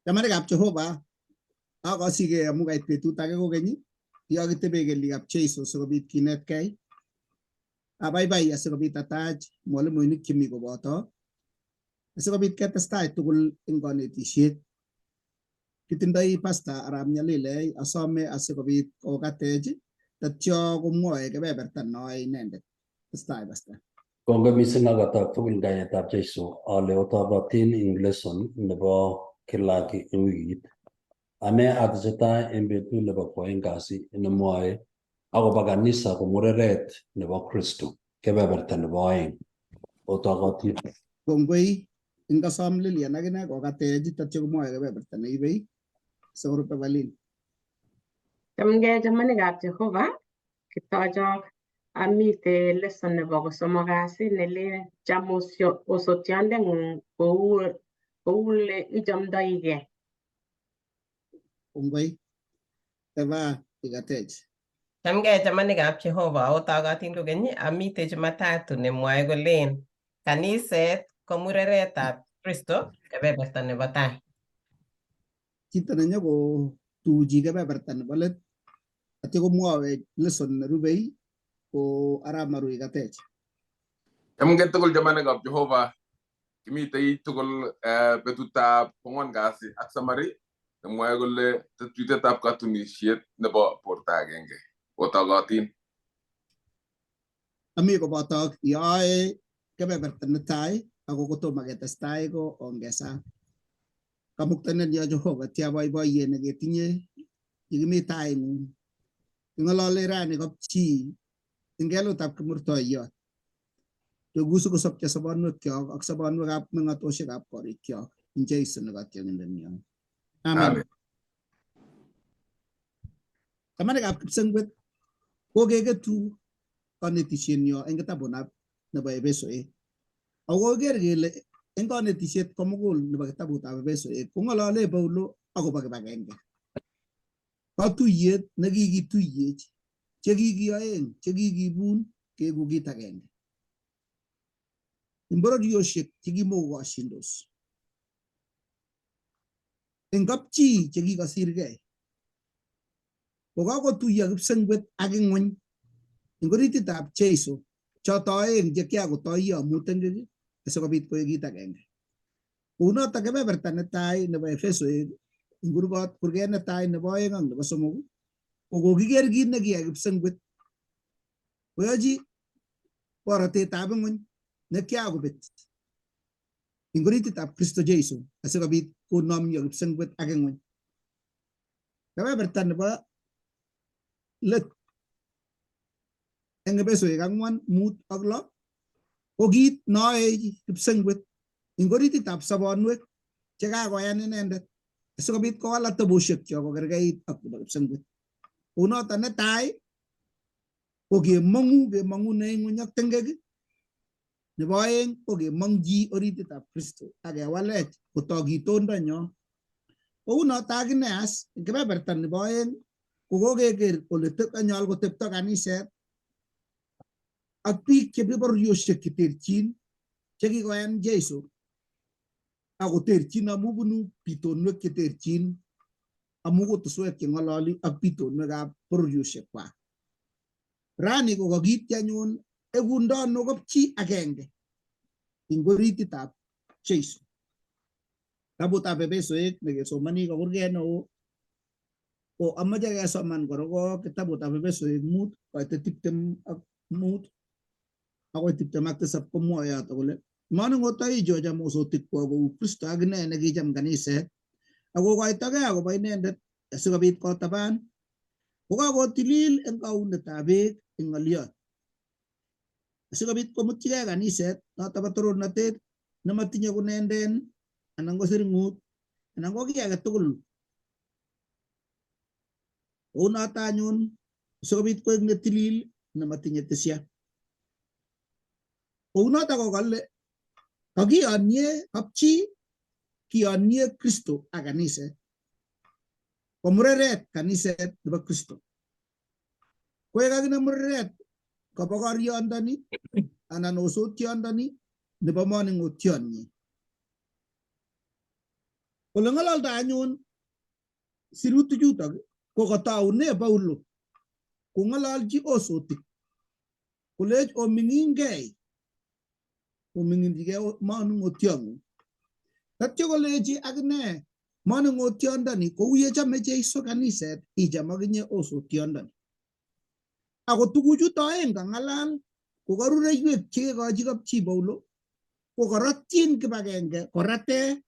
Chamanikab Jehova, akosigei amu kait betut age kokeny, yokitebe kelyekab Jeiso sikobit kinetkei. Abaibai asikobit atach mwalimuinik chemi koboto, asikobit ketestai tugul eng konetisiet. Kitindoi Pastor Arap Nyalilei, asome asikobit kokatech, tatyo komwoe kebeberta noe inendet. Testai Pastor. Kongoi mising akotok tugul kayetab Jesu ale otobotin ing lesson nebo kila eng wikit. Ane atesetai eng betut nebo kwoeng kasi nemwoe akobo kanisa ko mureret nebo Kristo kebeberta nebo oeng. Otokotin. Kongoi ingosom Lilian akine kokatech tatyo komwoe kebeberta neibei sikorub Evelyn. Chamgei chamanikab Jehova, kitochok amite lesson nebo kosomok kasi nelen cham osotiondeng'ung kou le ichomdoigei. Kongoi. Eva ikatech. Chamgei chamanikab Jehova, otokotin kokeny amite Jumatatu nemwoe kolen kaniset ko mureretab Kristo kebeberta nebo tai. Chito nenyokotuchi kebeberta nebo let atyo komwowech lesson nerubei ko arap Marui Katech. Chamgei tugul chamanikab Jehova, kimitei tugul betutab kwangwan kasi ak summary nemwoe kole tetutietab katunisiet nebo borto agenge. Otokotin. Ami koboto yoe kebeberta netai ako kotomo ketestai ko ongesa. Kamuktaindet nyo Jehova tia boiboiyet neketinye yekimi taing'ung. King'olole rani kapchi eng kelutab kimurtoiyot. Toku sikosopcho sobonwekyok ak sobonwekab meng'atoshekab korikyok. Ing Jesu ne katyongindenyo. Amen. Amen. Chamanikab kipsengwet kokeketu konetishenyo eng kitabunab nebo Efesoek. Ako kokiker kele eng konetisiet komugul nebo kitabutab Efesoek kong'olole Paulo akobo kibagenge. Katuiyet nekikituiyech chekikioeng chekikibun keku kit agenge. Eng bororiosiek chekimokokoshindos. Eng kapchi chekikosirgei. Kokakotuiyo kipsengwet ak ing'weny eng orititab Jeiso choto oeng che kiakotoiyo amu tengek asikobit koek kit agenge. Kounoto kebeberta netai nebo Efesoek eng kurgot kurget netai nebo oeng ak nebo somok ko kokiker kit nekiyai kipsengwet koyochi borotetab ing'weny ne kiakobet eng orititab Kristo Jesu asikobit konomyo kipsengwet ak ing'weny. Kebeberta nebo let eng Efesoek ang'wan, mut ak lo ko kit noe kipsengwet eng orititab sobonwek chekakoyan inendet asikobit kowal atebosiekchok kokerkeit ak nebo kipsengwet. Kounoto netai ko kemong'u kemong'une ng'weny ak tengek, nebo oeng ko kemong'chi orititab Kristo ak kewalech kotok itondonyo. Kounoto akine as eng kebeberta nebo oeng ko kokeker ole konyol kotepto kaniset ak biik chebo bororiosiek cheterchin chekikoyan Jesu ak koterchin amu bunu bitonwek cheterchin amu kutuswek cheng'ololi ak bitonwekab bororiosiekwak. Rani ko kakiityi anyun ekundono kapchi agenge eng orititab Jesu. Kitabutab Efesoek nekesomoni ko kurget neo ko amoche kesoman korokok kitabutab Efesoek 5 koite 25 akoi 27 komwoe yoto kole manong'otoichu acham osotikwok kou Kristo akine nekicham kaniset akokoitogei akobo inendet asikobit kotaban kokakotilil eng kaunetab beek eng ng'oliot asikobit komutchigei kaniset noto bo torornatet nematinye kunenden anan ko siring'ut anan ko kiy age tugul. Kounoto anyun sikobit koek netilil nematinye tisya. Kounoto kokale kakiyonye kapchi kiyonye Kristo ak kaniset. Ko mureret kaniset nebo Kristo. Koek akine mureret kobokoryondoni anan osotyondoni nebo moning'otyonyi. Ole ng'ololdo anyun sirutik chutok ko kataune Paulo kong'ololchi osotik kolech oming'ingei oming'inchigei manung'otiong'ung. Tatyo kolechi akine manung'otiondoni kou yechome Jeiso kaniset icham akinye osotiondoni. Ako tuguchuto aeng kang'alal ko karureiwek chekekochi kapchi Paulo ko korotyin kibagenge korate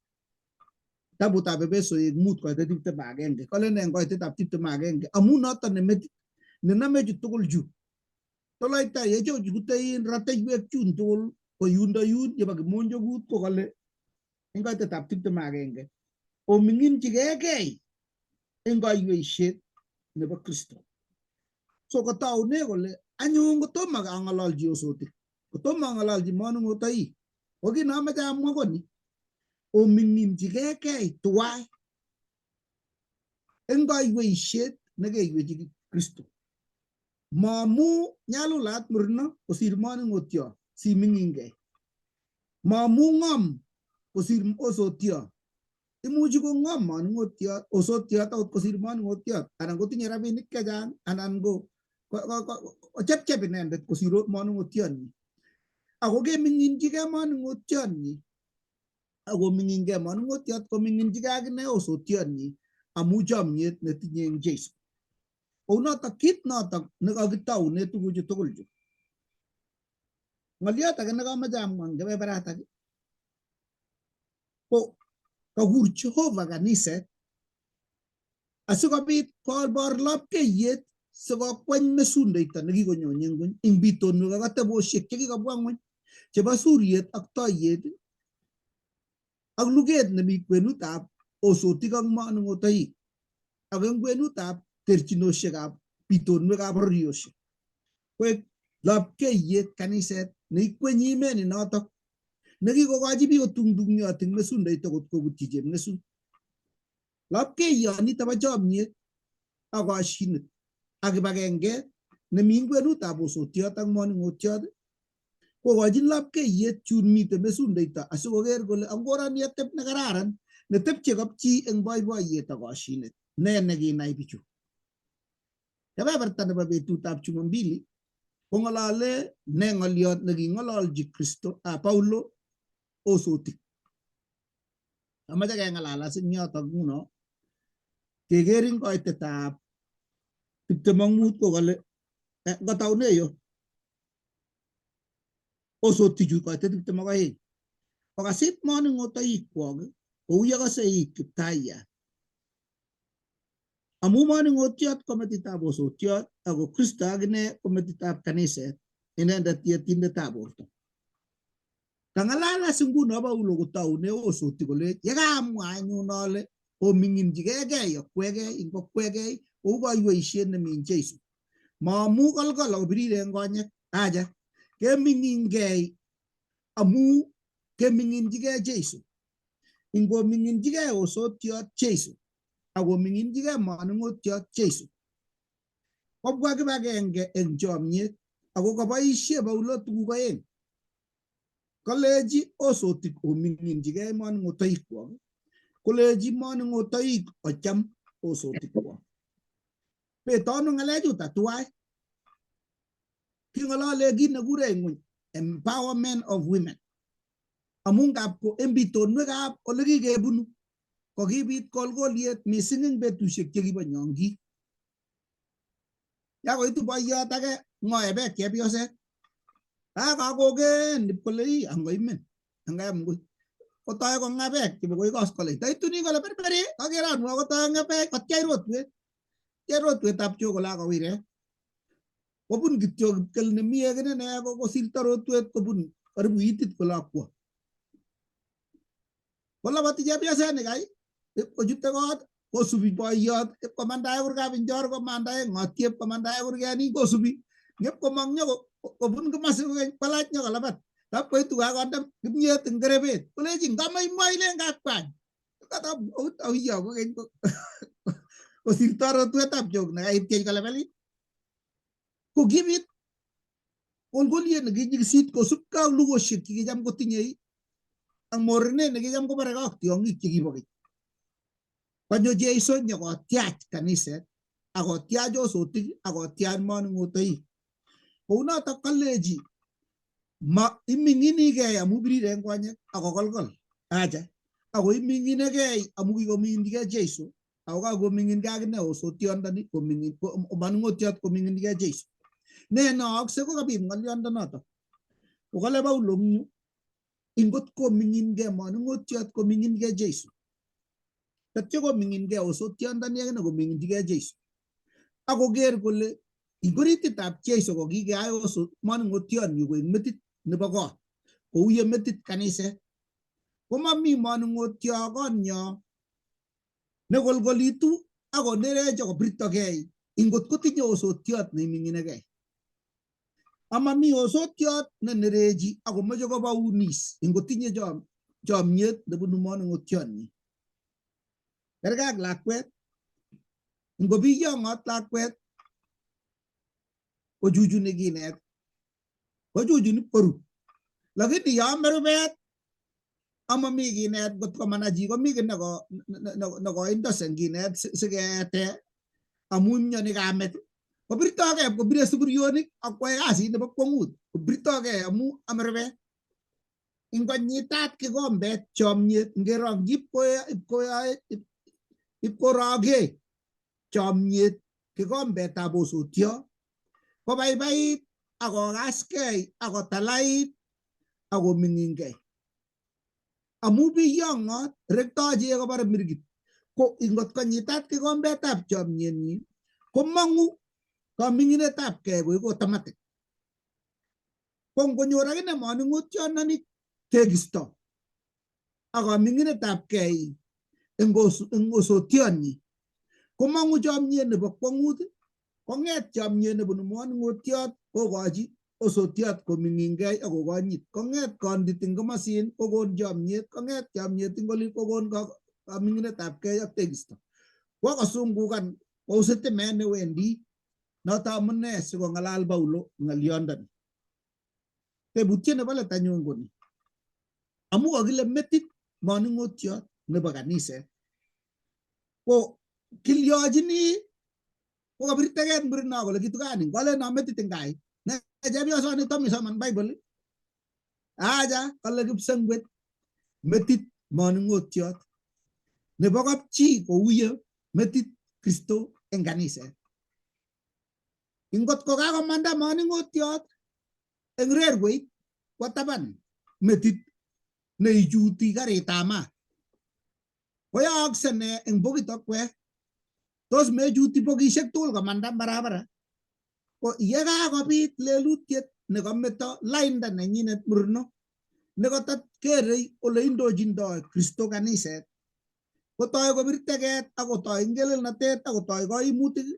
kitabutab Epesoek 5:21. Kole ne en koitetab 21? Amun noton ne metit nenome chu tugul chu. Toloita yechochutein rateiwek chun tugul ko yundo yun yebo kimonjokut ko kole en koitetab 21 oming'inchigei en kaiweisiet nebo Kristo. So kotaune kole anyun kotomo ang'ololchi osotik, kotomo ang'ololchi manung'otoik, ko kit neamache amwa ko ni, oming'inchigei tuwai en kaiweisiet nekeiwechi Kristo. Maamu nyalulat murino kosir manung'otiot siming'ingei. Maamu ng'om kosir osotiot. Imuchi ko ng'om manung'otiot, osotiot akot kosir manung'otiot anan kotinye rabinik chechang anan ko kochepchep inendet kosir manung'otionyi. Ako keming'inchigei manung'otionyi ako ming'ingei manung'otiot koming'inchigei akine osotionyi amu chomyet netinye eng Jesu. Kounotok kit notok nekakitoune tuguchu tugul chu. Ng'oliot age nekamache amwa eng kebeberatak ko kakur Jehova kaniset asikobit kobor lapkeiyet sikokweny mesundeito nekikonyonye ngweny eng bitonwek ak atebosiek chekikobwa ngweny chebo suriet ak toiyet ak luget nemi kwenutab osotik ak manung'otoik ak eng kwenutab terchinosiekab bitonwekab bororiosiek. Koek lapkeiyet kaniset neikwenyi emet notok nekikokochi biik kotungtungyot eng mesundeito kot kobutyi chepng'esut. Lapkeiyonito bo chomyet ak koshinet ak kibagenge nemi eng kwenutab osotiot ak manung'otiot kokochin lapkeiyet chun mitei mesundeito asikoker kole angorani atep nekararan netepche kapchi eng boiboiyet ak koshinet. Ne nekinai bichu? Kebeberta nebo betutab Jumambili kong'olole ne ng'oliot neking'ololchi Kristo Paulo osotik. Amache keng'alal as eng yotok nguno keker eng koitetab 25 ko kole ngotaune yo osotichu koitet 22 okasit manung'otoikwok kou yekose iit Kiptayat. Amu manung'otiot ko metitab osotiot ako Kristo akine ko metitab kaniset, inendet yetindetab borto. Kang'alal as nguno Paulo kotoune osotik kole yekaamwa anyun ale oming'inchigei okwegei ing okwegei kou kaiweisiet nemi eng Jesu. Maamu kolkol ako birir eng konyek, acha keming'ingei amu keming'inchigei Jesu. Ingoming'inchigei osotiot Jesu akoming'inchigei manung'otiot Jesu kobwa kibagenge eng chomyet ako kaboisie Paulo tuguk oeng. Kolechi osotik oming'inchigei manung'otoikwok, kolechi manung'otoik ocham osotikwok. Betonu ng'alechuta tuwai. King'olole kit nekure ng'weny empowerment of women. Amu ngap ko eng bitonwekab ole kikebunu kokibit kolkoliet mising eng betusiek chekibo nyongik. Ya koitu boiyot age ng'oe bek chepyoset. Kakoken ip kole ii angoimen angayam ngui. Kotoi kong'a bek chebo koi koskoleny. Taituni kole berberi kaker anwa kotoi kong'a bek kotyai rotwet. Tyai rotwetab choo kole akowiret. Kobun kityo kipkel nemi ekene ne kosirto rotwet kobun karibu itit kole akwo. Koloboti chepyoset nikai kochute kot kosubi boiyot ipkomandae kurgab injor komandae ng'otie ipkomandae kurget nin kosubi ngep komong nyo kobun komosi kokeny kwalach nyo kolabat tap koitu kakonde kimyet eng kerebet kolechi ngamaimwa ilen kakwany auyo kokeny kosirto rotwetab chok nekaityech kolebelit ko kibit kolkoliet nekinyikisit kosubkei ak lugosiek chekicham kotinyei ak mornet nekicham koborekei ak tiong'ik chekibo keny. Konyo Jeiso nyokotyach kaniset akotyach osotik akotyach manung'otoik. Kounotok kalechi ma iming'inigei amu birir eng konyek akokolkol acha ako iming'inegei amu kikoming'injigei Jeiso ako kakoming'ingei akine osotiondoni koming'in manung'otiot koming'injigei Jeiso. Ne nookse ko kabit ng'oliondonotok. Kokale Paulo eng yu ingot koming'ingei manung'otiot koming'ingei Jeiso tatyo koming'ingei osotiondoni akine koming'injigei Jeiso akoker kole ing orititab Jeiso ko kikeai oso manung'otionyu koek metit nebo kot kou ye metit kaniset komami manung'otio konyo nekolkolitu akonerech akobirtogei ingot kotinye osotiot neiming'inegei amami osotiot nenerechi akomoche kobaunis ingotinye chomiet nebunu manung'otionyi kerkei ak lakwet ingobiyong'ot lakwet kochuchuni kinet kochuchuni koru lakini yo ame rubet amami kinet ngot komana chi komi kiy nekoindos eng kinet sikeete amu imyoni kamet kobirtogei kobire suburyonik ak kwae kasit nebo kwongut kobirtogei amu ame rubet ingonyitat kikombet chomyet ngerongyi ipkoroge chomyet kikombetab osotyo kobaibait akokaskei akotalait akoming'inkei amu biyong'ot rektoi chego kobore mirgit ko ingot konyitat kikombetab chomyenyi komong'u kaming'inetab kei koik automatic ko ngonyor akine manung'otiononi tekisto ak kaming'inetab kei eng osotionyi komong'u chomyet nebo kwong'ut kong'et chomyet nebunu manung'otiot kokochi osotiot koming'ingei ak kokonyit kong'et kondit eng komosin kokon chomyet kong'et chomyet eng olin kokon kaming'inetab kei ak tekisto kwo kosungukan kou sitimet newendi noto amune sikong'alal Paulo ng'olyondoni Tebutiet nebo let anyun ko ni. Amu kakile metit manung'otiot nebo kaniset. Ko kilyochini ko kapir teket mureno kole kitukani kolen metit eng kai. Ne chepyosani tom isoman Bible? Acha kale kipsengwet metit manung'otiot nebo kapchi kou ye metit Kristo eng kaniset. Ingot ko kakomanda manung'otiot eng rerweit kwo taban metit neichuti karitab maat koyaakse ne eng bokit akwek? Tos mechuti bokishek tugul komanda barabara? Ko yekakobit lelutiet nekameto lainda nenyinet murno nekatakerei ole indochindoi Kristo kaniset kotoi kobir teket akotoi ngelelnatet akotoi kaimutik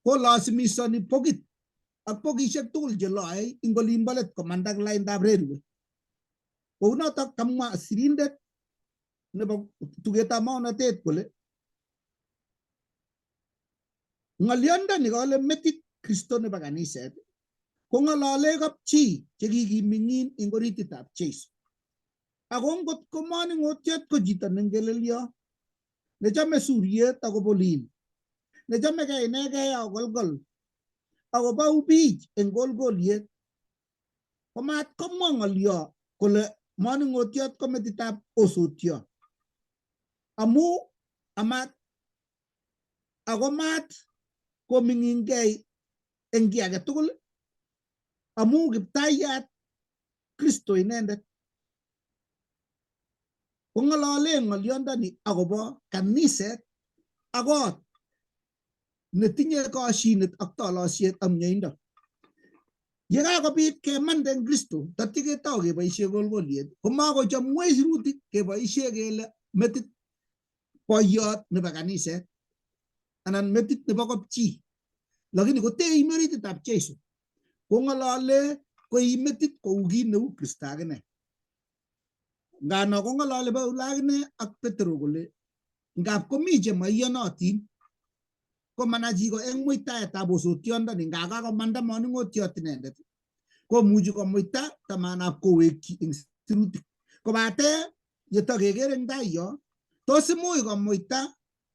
kolasimisoni bokit ak bokishek tugul cheloe ing olimbo let komanda laindab railway. Kounotok kamwa sirindet nebo tugetab maonatet kole ng'olyondoni kale metit Kristo nebo kaniset kong'olole kapchi chekikiming'in eng orititab Jeiso. Ako ngot ko manung'otiot ko chito nengelelyo nechome suryet akobolin nechomegei inegei akokolkol akobau biich eng kolkoliet komat komwa ng'olyo kole manung'otiot ko metitab osotyo amu amat ako mat koming'ingei eng kiy age tugul amu kiptaiyat Kristo inendet kong'olole ng'olyondoni akobo kaniset ak kot netinye koshinet ak tolosiet ak mioindo. Yekakobit kemande eng Kristo tatyo ketou keboisie kolkoliet komakochomwech sirutik keboisie kele metit boiyot nebo kaniset anan metit nebo kopchi lakini kotei orititab Jeiso kong'olole koi metit kou kit neu Kristo akine. Ngano kong'olole Paulo akine ak Petero kole ngap komi chemaiyonotin komana chi ko eng muitaetab osotiondoni nga kakomanda manung'otiot inendet komuchi komuita tamanab kowekyi eng sirutik kobate yetokeker eng tai yo tos imuch komuita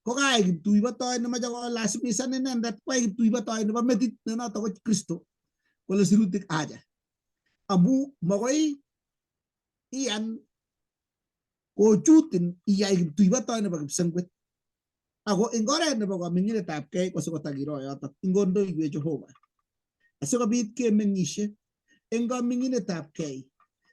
Ko kaek kiptuibotoi nemoche kolasimisan inendet kwai kiptuibotoi nebo metit ne noto ko Kristo kole sirutik aja. Amu makoi iyan kochutin iyai kiptuibotoi nebo kipsengwet. Ako eng oret nebo kaming'inetabkei ko sikotakiro yotok ingondoiwech Jehova. Asikobit kemeng'ishe eng kaming'inetabkei.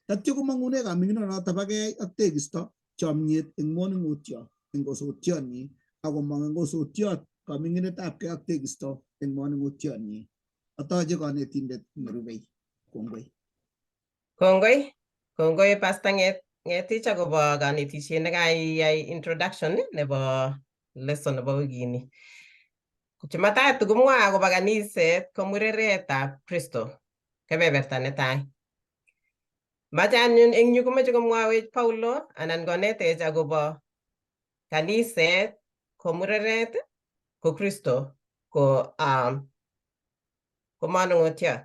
Tatyo komang'une kaming'inonoto bo kei ak tekisto chomyet eng monung'otyo eng osotionyi akomong eng osotiot kaming'inetabkei ak tekisto eng monung'otionyi. Atoche konetindet nerubei. Kongoi. Kongoi, kongoi Pastor Ngetich akobo kanetisiet nekaiyai introduction nebo lesson nebo wikini. Jumatatu komwoe akobo kaniset ko mureretab Kristo, kebeberta netai. Mache anyun eng yu komoche komwowech Paulo anan konetech akobo kaniset ko mureret ko Kristo ko ko manung'otiot.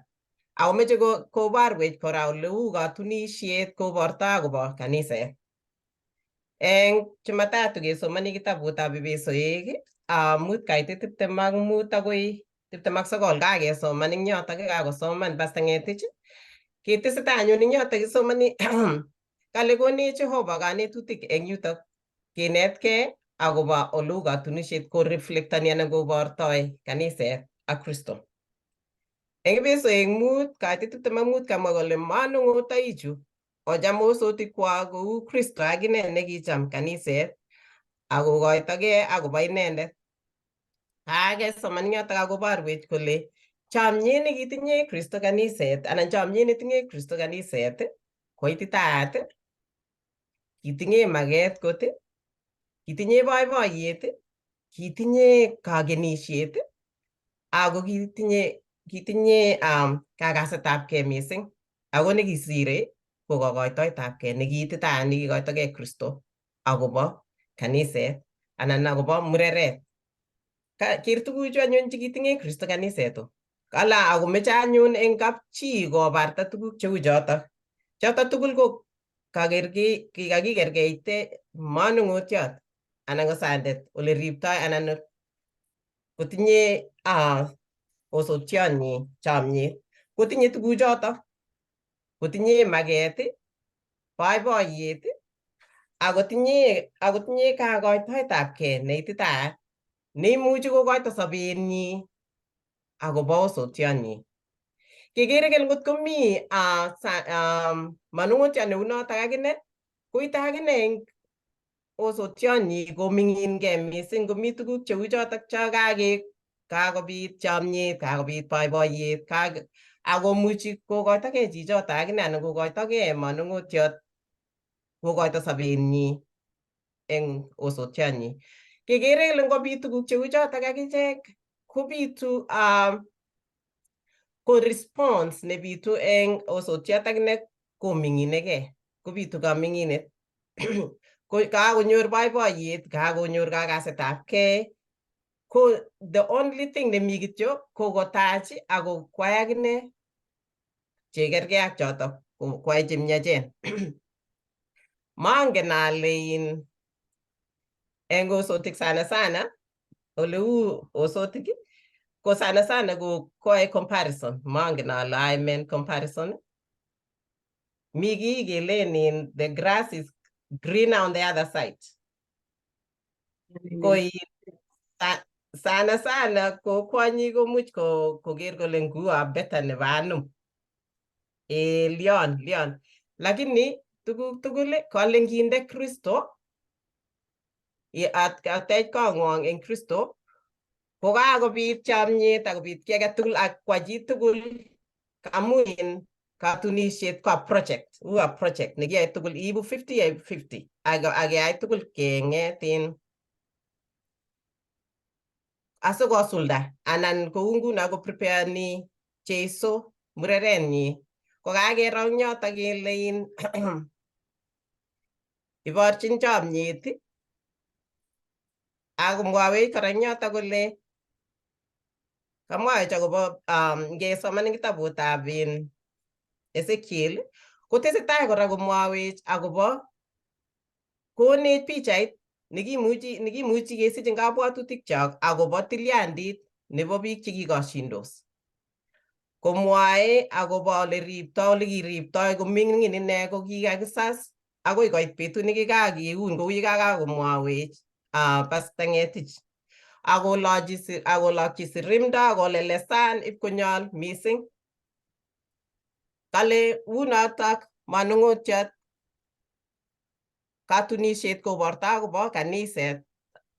Ako meche koborwech kora oleu katunisiet koborto akobo kaniset. Eng Jumatatu kesomoni kitabutab Epesoek 5 kaitit 25 akoi 29 kakesoman eng yotok kakosoman Pastor Ngetich. Ketesetai anyun eng yotok kisomoni kale konech Jehova kanetutik eng yutok kinetkei akobo oleu katunisiet koreflectani anan kobortoi kaniset ak Kristo. Eng Epesoek 5 kaitit 25 kamwa kole manung'otoichu ocham osotikwak kou Kristo akine nekicham kaniset akokoitokei akobo inendet. Kakesoman eng yotok akoborwech kole chomyet nekitinye Kristo kaniset anan chomyet netinye Kristo kaniset koititaat, kitinye maket kot, kitinye boiboiyet, kitinye kakenisiet ako kitinye kakasetabkei mising ako nekisire ko kokoitoetabkei nekiititaat nekikoitokei Kristo akobo kaniset anan akobo mureret. Ker tuguchu anyun chekitinye Kristo kaniset o. Kala akomeche anyun eng kapchi kobarta tuguk cheu chotok. Chotok tugul ko kakikerkeite manung'otiot anan ko sandet ole riptoi anan kotinye osotionyi chomyet. Kotinye tuguchotok. Kotinye maket, boiboiyet, akotinye kakoitoetabkei neititaat neimuchi kokoito sobenyi akobo osotionyi. Kekere kele ngot komi manung'otiot neu notok akine, koite akine eng osotionyi koming'inkei mising komi tuguk cheu chotok cho kakobit chomyet, kakobit boiboiyet, akomuchi kokoitokei chichoto akine anan kokoitokei manung'otiot kokoito sobenyi eng osotionyi. Kekere kele ngobit tuguk cheu chotok akichek kobitu ko response nebitu eng osotiot akine koming'inekei, kobitu kaming'inet. Kakonyor boiboiyet, kakonyor kakasetabkei, ko the only thing nemi kityo ko kotach ako kwai akine chekerkei ak chotok, kwai chemiachen. Mangen ale eng osotik sana sana, oleu osotik ko sana sana ko koae comparison. Mangen ale I mean comparison. Mi kiy kelen in the grass is greener on the other side. Ko sana sana ko kwonyik komuch koker kole nguo better nebo anum. Lion, lion. Lakini tuguk tugul kole nginde Kristo atech kongwong eng Kristo ko kakobit chomyet akobit kiy agetugul ak kwa chitugul amun katunisiet ko a project, u a project nekiyoe tugul iibu 50 yaibu 50 ak keyai tugul keng'et asikosulda anan kou nguno ko prepareni Jeiso murerenyi ko kakero eng yotok kele iborchin chomyet akomwowech kora eng yotok kole kamwowech akobo ngesoman eng kitabutab Ezekiel kotesetai kora komwowech akobo konech pichait Nekimuchi kesich eng kabwatutikchok akobo tilyandit nebo biik chekikoshindos. Komwae akobo ole riptoi, ole kiriptoi koming'in ine ko kikakisas akoi koit betut nekikakiun kou yekakakomwawech Pastor Ngetich. Akolokchi sirimdo, akolelesan ipkonyol mising. Kale unotok manung'otiot katunisiet koborto akobo kaniset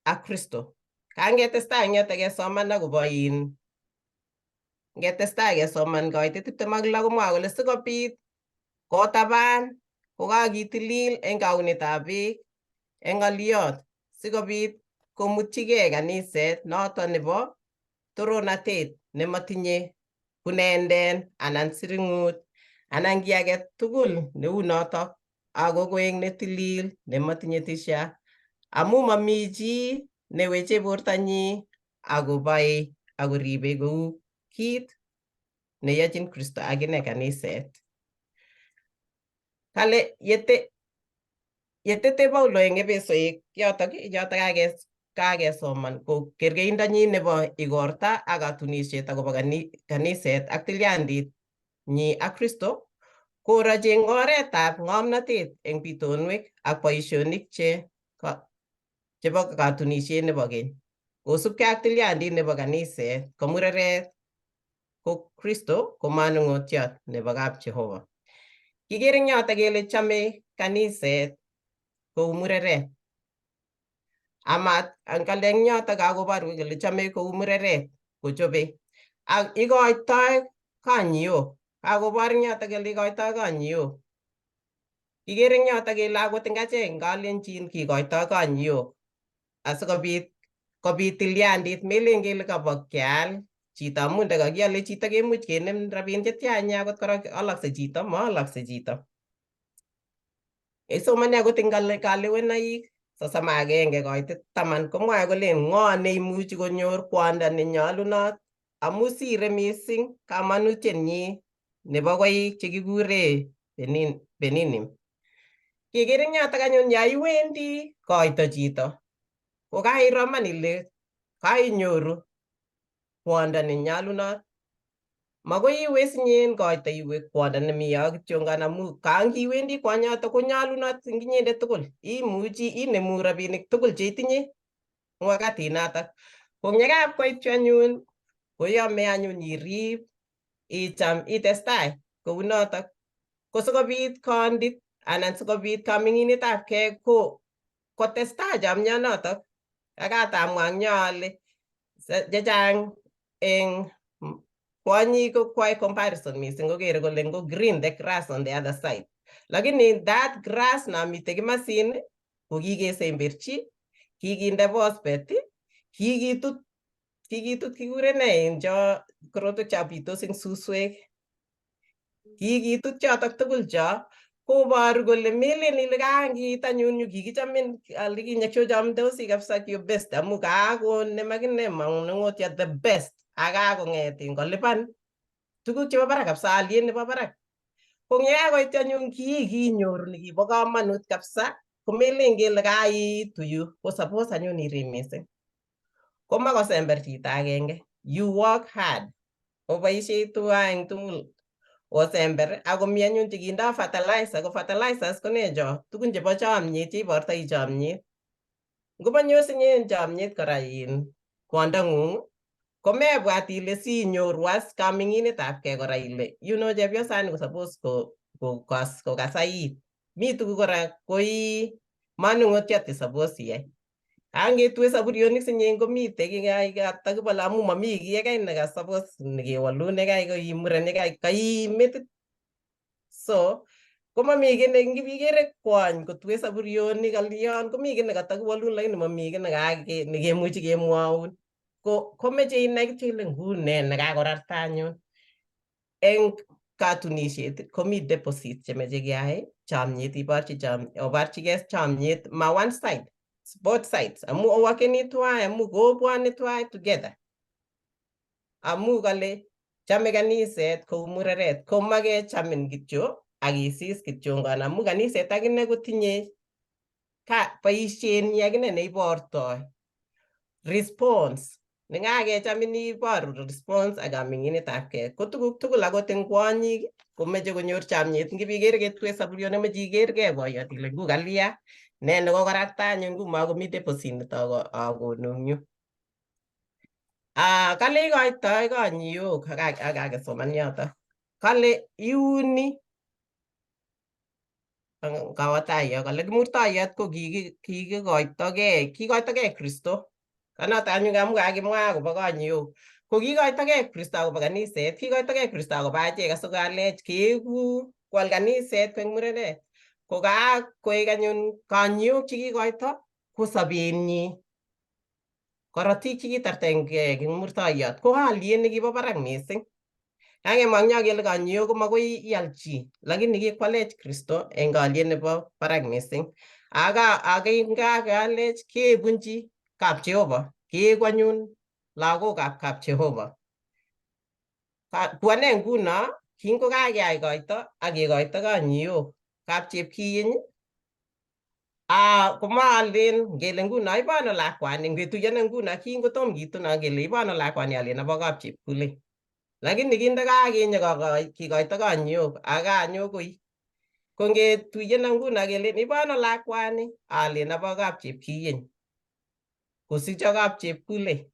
ak Kristo. Kangetestai eng yotok kesoman akobo in ngetestai kesoman koitet 26 komwoe kole sikobit kotaban kokakitilil eng kaunetab beek eng ng'oliot sikobit komutyigei kaniset noto nebo toronatet nemotinye kunenden anan siring'ut anan kiy age tugul neu notok ako koek netilil nemotinye tisha amu mami chi neweche bortanyi akoboe akoribei kou kit neyochin Kristo akine kaniset. Kale yetete Paulo eng Epesoek yotok yotok kakesoman ko kerkeindonyin nebo igorta ak katunisiet akobo kaniset ak tilyandit nyi ak Kristo korochi eng oretab ng'omnotet eng bitonwek ak boisionik chebo katunisiet nebo keny. Kosubkei ak tilyandit nebo kaniset ko mureret ko Kristo ko manung'otiot nebo kap Jehova. Kikere eng yotok kele chome kaniset kou mureret. Amat kale eng yotok kakoboru kole chome kou mureret kochobe ak ikoitoi konyok. Kakobor eng yotok kele ikoitoi konyok. Kikere eng yotok kele akot eng achek eng kalenjin kikoitoi konyok asikobit kobit tilyandit melen kele kabo keal chito amun ndakakiale chito kemuch kenem rabiin chetya akot kora alakse chito maalakse chito. Isomoni akot eng kalewenaik 31 koitet 10 komwae kolen ng'o neimuchi konyor kwondo nenyolunot amu sire mising kamanutietnyi nebo koik chekikure beninim. Kikere eng yotok anyun ya iwendi koito chito ko kairo iman ile kainyoru kwondo nenyolunot. Makoi iwe sinye koito iwe kwondo nemi yo kityongan amu kangiwendi kwonyoto konyolunot eng inyendet tugul. Imuchi inemu rabinik tugul cheitinye eng wakatit notok. Ko yekapkoit yu anyun koyome anyun irib, icham, itestai kounotok. Ko sikobit kondit anan sikobit kaming'inetabkei ko kotestai chomionotok. Akatamwa eng yo ale chechang eng kwonyik ko kwae comparison mising kokere kole ngo green the grass on the other side. Lakini that grass namite kimasin ko kikesemberchi, kikinde phosphate, kikitut kikure nee en cho korotwek cho bitos eng suswek. Kikitut chotok tugul cho koboru kole melen ile kangiit anyun yu kikichomin alikinye kiochomdosi kabisa kio best amu kakonem akine manung'otiot the best ak kakong'et kolipan tuguk chebo barak kabisa aliet nebo barak. Ko yekakoit anyun kii kinyoru nekibo komonut kabisa komelen kele kaiitu yu ko suppose anyun irib mising. Komakosember chito agenge. You work hard. Oboisie tuga eng tugul osember ako mi anyun chekindo fertilizer ko fertilizers ko nee cho tugun chebo chomyet cheibortoi chomyet. Ngomonyo sinye chomyet kora in kwondong'ung komebwat ile sinyoru as kaming'inetabkei kora ile chepyosani ko suppose kokasait. Mi tuguk kora koi manung'otiot che suppose iyai. Angetue saburionik sinye komite kiy katakibole amu mami kiy age neka suppose nekewolun yekai koi muren yekai kaiim metit. So komami kiy ne ngibikere kwony kotue saburionik alion komi kiy nekatakiwolun lakini mami kiy nekemuchi kemwoun. Ko komeche inai kityo ile ngune nekakorarta anyun. Eng katunisiet komi deposit chemeche keyai chomyet iborchi oborchigei chomyet ma one side, both sides amu owokeni tuwai amu kobwone tuwai together. Amu kale chame kaniset kou mureret komakechamin kityo ak isis kityongan amu kaniset akine kotinye Boisienyi akine neibortoi response nengakechamin iboru response ak kaming'inetabgei ko tuguk tugul akot eng kwonyik komeche konyor chamiet ngipiker ketue saburio nemeche ikergei boyot ile ngu kalia ne nekokorakta anyun ngu makomi deposit nito akonu eng yu. Ah, kale ikoitoi konyiyok akakesoman yoto kale iuni kawo tai yo kale kimurtoiyot ko kikikoitogei kikoitogei Kristo kanoto anyun amu kakimwa akobo konyiyok ko kikoitogei Kristo akobo kaniset kikoitogei Kristo akobo achek asikalech keeku kwal kaniset koek murenet ko kakoek anyun konyiyok chekikoito ko sobenyi korotik chekitartengei kimurtoiyot ko aliet nekibo barak mising. Kakemwa eng yo kele konyiyok komakoi ial chi lakini kikwalech Kristo eng aliet nebo barak mising. Aka akingakealech kebunchi kap Jehova keeku anyun lagokab kap Jehova. Ku ane nguno kingokakeai koito ak kekoito konyiyok kap chepkiyiny Ah, komalen ngele nguno ibono lakwani ngetuiyone nguno kingotom kituno kele ibono lakwani alen abo kapchepkulei lakini kinde kakinyo kikoito konyok ak anyo koi ko ngetuyeno nguno kelen ibono lakwani alen abo kapchepkiyeny kosicho kapchepkulei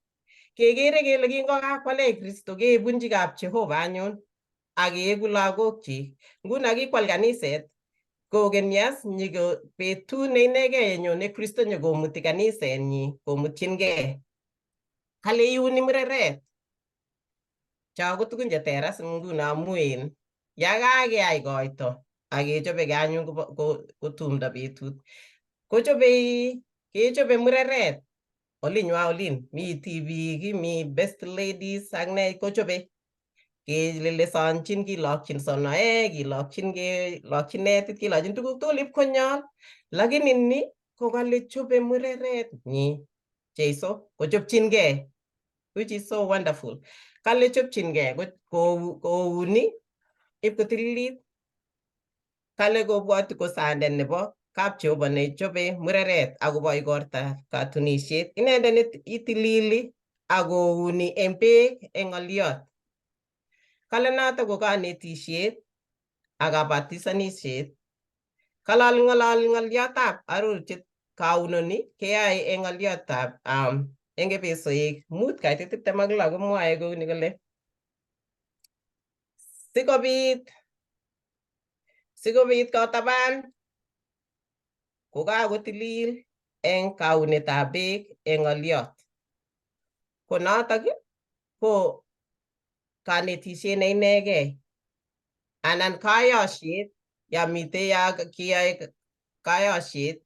kekere kele kingokakwalech Kristo kebunchi kap Jehova anyun ak keeku lagokchik nguno kikwal kaniset kokeny as nyiko betut ne inegei yenyone Kristo nyokomuti kanisenyi komutchingei kale iuni mureret cho ko tugun cheter as nguno amu en yakakeai koito ak kechobegei anyun ko tumdo betut kochobei kechobe mureret olinywa olin mi tibik mi best ladies ak ne kochobe kelelesonchin kilokchin sonoek kilokchin kelokchin netit kilokchin tuguk tugul ipkonyol lakini ni ko kale chobe mureret nyi Jeiso kochopchingei which is so wonderful kale chopchingei kouni ipkotililit kale kobwoti ko sandet nebo kap Jehova nechobe mureret akobo igortab katunisiet inendet ne itilili akouni eng beek eng ng'oliot kale noto ko kanetisiet ak kabatisanisiet kalal ng'ololi ng'oliotab arorutiet kaunoni keyae eng ng'oliotab eng Epesoek 5:26 komwoe kouni kole sikobit kotaban kokakotilil eng kaunetab beek eng ng'oliot. Ko notok ko kanetisiet ne inegei anan kayosiet ya mitei ya kiyoe kayosiet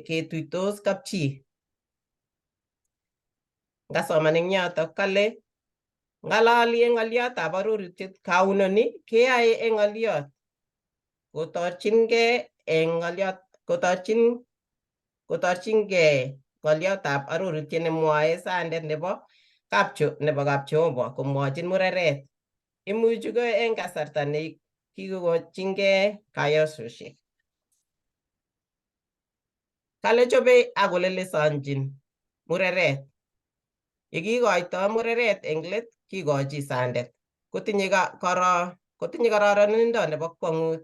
ketuitos kapchi. Ngasoman eng yotok kale ngalali eng ng'oliotab arorutiet kaunoni keyae eng ng'oliot kotorchingei eng ng'oliot kotorchingei ng'oliotab arorutiet nemwoe sandet nebo kapJehova komwochin mureret. Imuchi ko eng kasarta ne kikochingei kayososiek. Kale chobei ak kolelesonchin mureret. Yekikoito mureret eng let kikochi sandet kotinye kororonindo nebo kwong'ut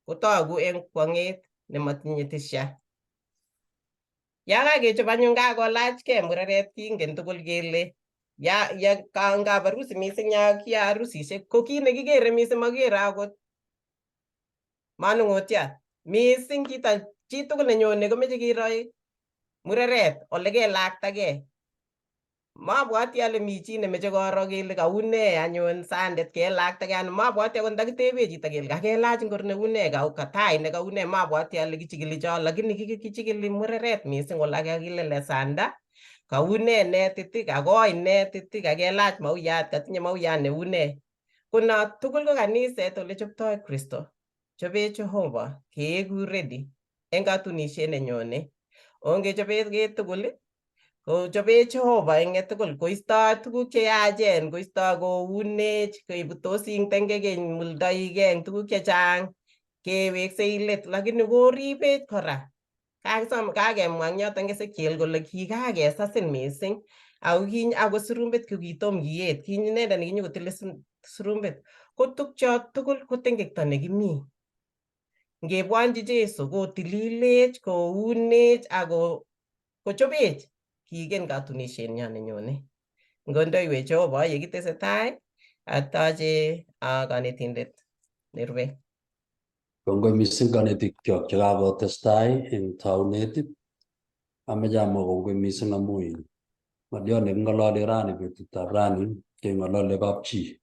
kotogu eng kwong'et nemotinye tisha. Ya kakechop anyun kakolachgei mureret kingen tugul kele ya ya ngap harusi mising ya kiyoe harusisiek ko kit nekikere mising makikere akot manung'otiot mising chito chitugul nenyone komeche kiro mureret ole kelaktagei. Mabwati ale mi chi nemeche koro kele kaune anyun sandet kelaktagei anan mabwati akot ndakitebe chito kele kakelach ngor neune katai nekaune mabwati ale kichikili cho lakini kichikili mureret mising ole kakilelesanda kaune netit kakoi netit kakelach mauyat katinye mauyat neune ko no tugul ko kaniset ole choptoi Kristo chobe Jehova keeku ready eng katunisiet nenyone ongechobekei tugul kochobech Jehova eng tugul koisto tuguk cheyachen koisto kounech koibutos ing tengekeny muldoikei eng tuguk chechang Keweksei let lakini koribech kora. Kakisom kakemwa eng yoton Ezekiel kole kikakesasin mising ako ako surumbet ko kitom kiet, ki inendet nekinyokotile surumbet. Ko tukcho tugul ko tengekto nekimi. Ngebwonchi Jesu kotililech, kounech ako kochobech kigen katunishenyon nenyone. Ngondoiwech Jehova yekitesetai atoche kanetindet nerube. Kongoi mising kanetikyok chekakotestai eng taunet. Ameche amwa kongoi mising amu in ng'olyo neking'ololi rani betutab rani keng'olole kapchi.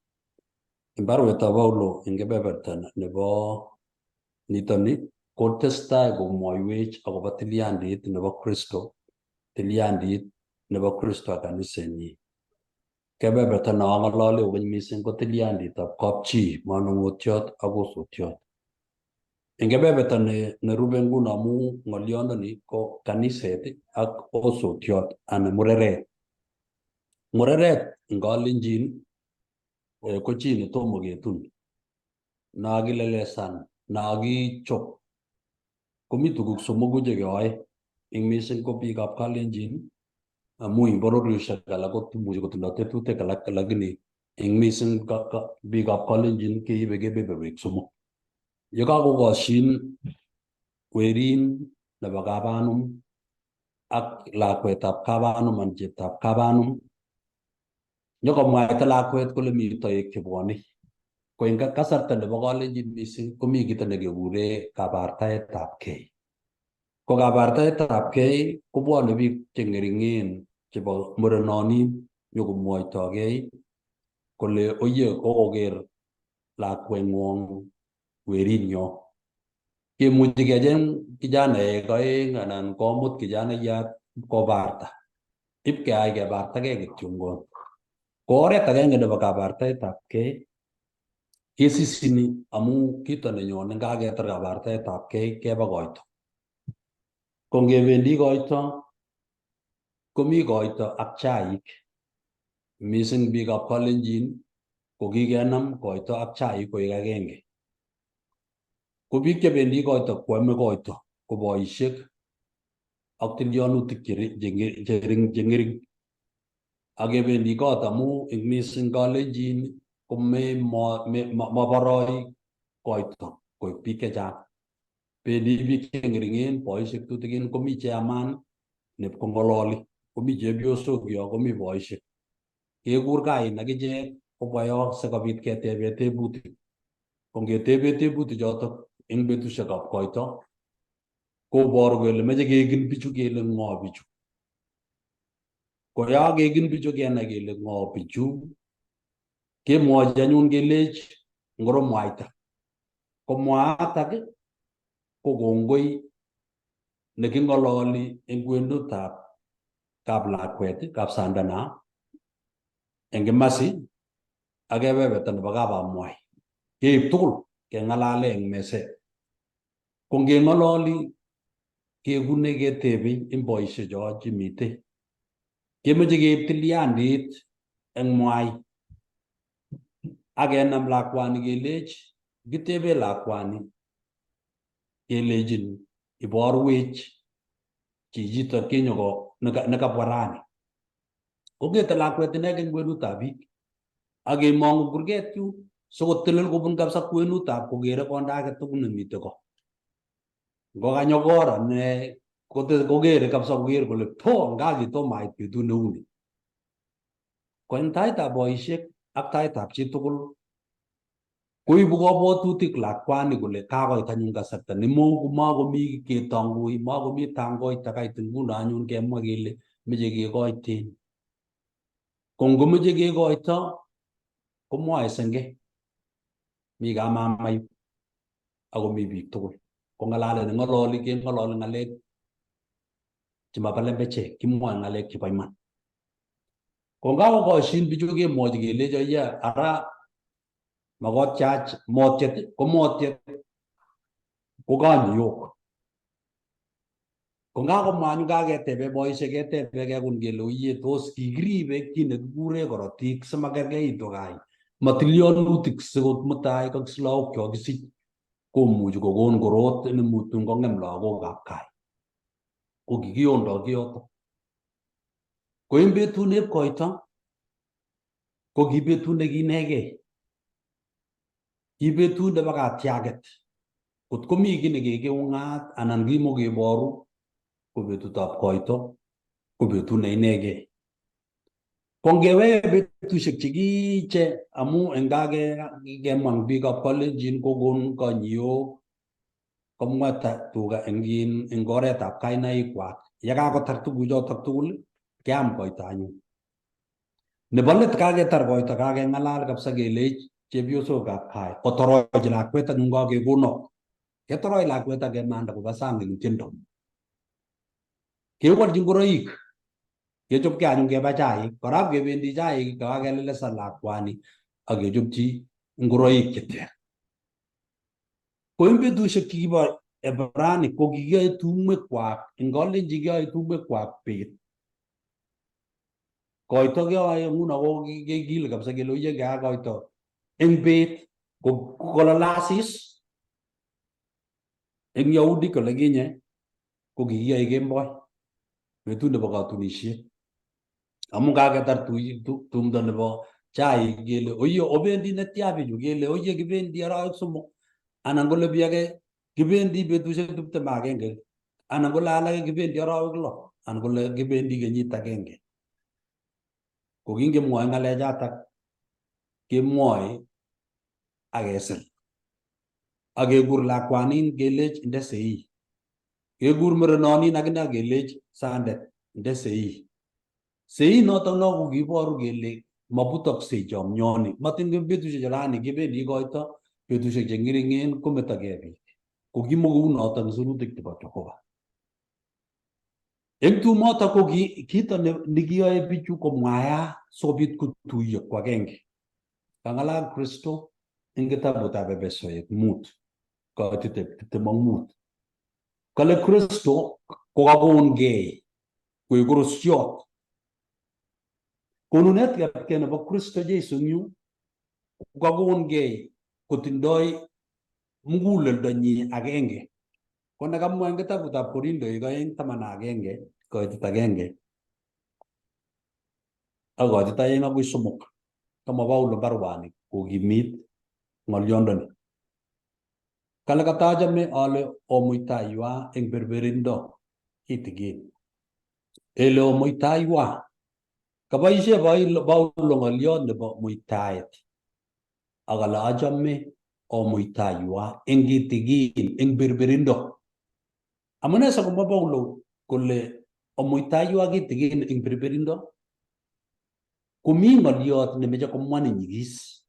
Eng baruetab Paulo eng kebeberta nebo nitoni kotestai komwoiwech akobo tilyandit nebo Kristo, tilyandit nebo Kristo ak kanisenyi. Kebeberta ne ang'olole kokeny mising ko tilyanditab kapchi, manung'otiot ak osotiot. Eng kebeberta ne nerube nguno amu ng'olyondoni ko kaniset ak osotiot anan mureret. Mureret eng kalenjin ko chi netomo ketun, nakilelesan, nakichop. Komi tuguk somoku chekeyoe eng mising ko biikab kalenjin amu eng bororiosiek alak komuchi kotindo tetutik alak lakini eng mising biikab kalenjin keibe kebeberwek somok. Yekakokoshin werin nebo kabanum ak lakwetab kabanum anan cheptab kabanum nyokomwaita lakwet kole mi toek chebwone. Ko eng kasarta nebo kalenjin mising komi kito nekekure kabartaetab kei. Ko kabartaetab kei kobwone biik cheng'ering'en chebo murenonin nyokomwoitokei kole oye kokoker lakweng'wong werinyo. Kemuchi kecheng kijanaek oeng anan komut kijanayat kobarta. Ip keai kebartagei kityongon. Ko oret agenge nebo kabartaetab kei kesisini amu kito nenyone ngaketar kabartaetab kei keba koito. Ko ngebendi koito komi koito ak chaik. Mising biikab kalenjin ko kikenam koito ak chaik koek agenge. Ko biik chebendi koito kwame koito ko boisiek ak tilyanutik cheng'ering. Ak kebendi kot amu eng mising kalenjin ko maboroi koito koik biik chechang. Bendi biik cheng'ering'en, boisiek tutikin, komi chairman nepkong'ololi, komi chepyosok yo, komi boisiek. Kekur kain akichek kobwa yo sikobit ketebe tebutik. Ko ngetebe tebutik chotok eng betusiekab koito koboru kele meche kekin bichu kele ng'o bichu. Ko ya kekin bichu kenai kele ng'o bichu kemwochi anyun kelech ngoro mwaita. Ko mwaatak ko kongoi neking'ololi eng kwenutab kaplakwet, kapsandana eng kimasi ak kebeberta nebo kapamwai. Keib tugul keng'alale eng meset. Ko ngeng'ololi kekune ketebe eng boisiecho chemitei. Kemeche keib tilyandit eng mwai ak kenam lakwani kelech kitebe lakwani kelechin iborwech chichito kinyoko nekabwa rani. Kongete lakwet inegei eng kwenutab biik ak kemong'u kurget yu sikotelel kobun kabisa kwenutab kokere konda age tugul nemite ko. Ngokanyo kora ne kokere kabisa koker kole po nga kitomo ait betut neu ni. Ko eng taitab boisiek ak taitab chitugul koibu kabwatutik lakwani kole kakoit anyun kasarta nemakomi ketangui, makomi tangoita kait nguno anyun kemwa kele meche kekoiten. Ko ngomeche kekoito komwoe senge mi kamama yu akomi biik tugul. Ko ng'alalet neng'ololi keng'ololi ng'alek chemabo lembechek, kimwoe ng'alek chebo iman. Ko ngakokoshin bichu kemwochi kelechi oye ara makotyach motiet ko motiet ko kanyiyok. Ko ngakomwa anyun kaketebe boisiek ketebe kekun kele oye tos kikiribe kiy nekikure korotik simakerkeitu kai matilyonutik sikot mutai kakisich lagok chokisich Komuchi kokon korot nemutun kong'em lagokab kai. Ko kikiondo kiyoto. Ko en betut neb koito ko ki betut nekiinegei. Ki betut nebo katyaget. Kot komi kiy nekikiung'at anan kimokeboru ko betutab koito ko betut ne inegei. Ko ngewek betusiek chekiche amu eng kakemwa eng biikab kalenjin kokon konyiyok komwa tuga eng eng oretab kainaikwak. Yekakotar tuguchotok tugul keam koito anyun. Nebo let kaketar koito kakeng'alal kabisa kelech chepyosokab kai kotorochi lakwet anyun kakekonok. Ketoroch lakwet ak kemanda koba sang eng tiendo. Kewolchi ngoroik kechopkei anyun keba chaik. Kora kebendi chaik kakelelesan lakwani ak kechopchi ngoroik che ter. Ko eng betusiek chekibo Ebrani ko kikiyoe tumwekwak eng kalenjin kiyoe tumwekwak bet. Koito keyoe nguno ko kekile kabisa kele oye keya koito eng bet ko kolal asis eng Yahudi kole kinye ko kikiyoe kemboi betut nebo katunisiet amu kaketar tumdo nebo chaik kele oye obendi netya bichu kele oye kibendi arawek 3 anan kole bi age kibendi betusiek 21 anan kole alake kibendi arawek 6 anan kole kibendi kenyit agenge. Ko kingemwoe ng'alechatak kemwoe ak kesir ak kekur lakwanin kelech inde sei, kekur murenonin akine ak kelech sandet inde sei. Sei notok no ko kiboru kele mabutoksei chomyoni matin betusiek che rani kibendi koito betusiek che ng'ering'en kometokei biik. Ko kimokou notok eng sirutik chebo Jehova. Eng tumotok ko kito nekiyoe bichu komwaya sikobit kotuiyo ko agenge. Kang'alal Kristo eng kitabutab Epesoek 5 koititab 25. Kale Kristo kokakongei koek korosiot. Konunetabkei nebo Kristo Jesu eng yu kokakongei kotindoi muguleldonyi agenge. Ko nekamwa eng kitabutab Korindoik 2 11 koitit 1 ak koitit 2 akoi 3 kamwa Paulo baruani kokimit ng'olyondoni. Kale katachame ale omuitaywa eng berberindo kitikin. Ele omuitaywa kaboishe Paulo ng'olyot nebo muitaet ak kale achame omuitaywa eng kitikin eng berberindo. Amune sikomwa Paulo kole omuitaywa kitikin eng berberindo? Komi ng'olyot nemeche komwa nenyigis.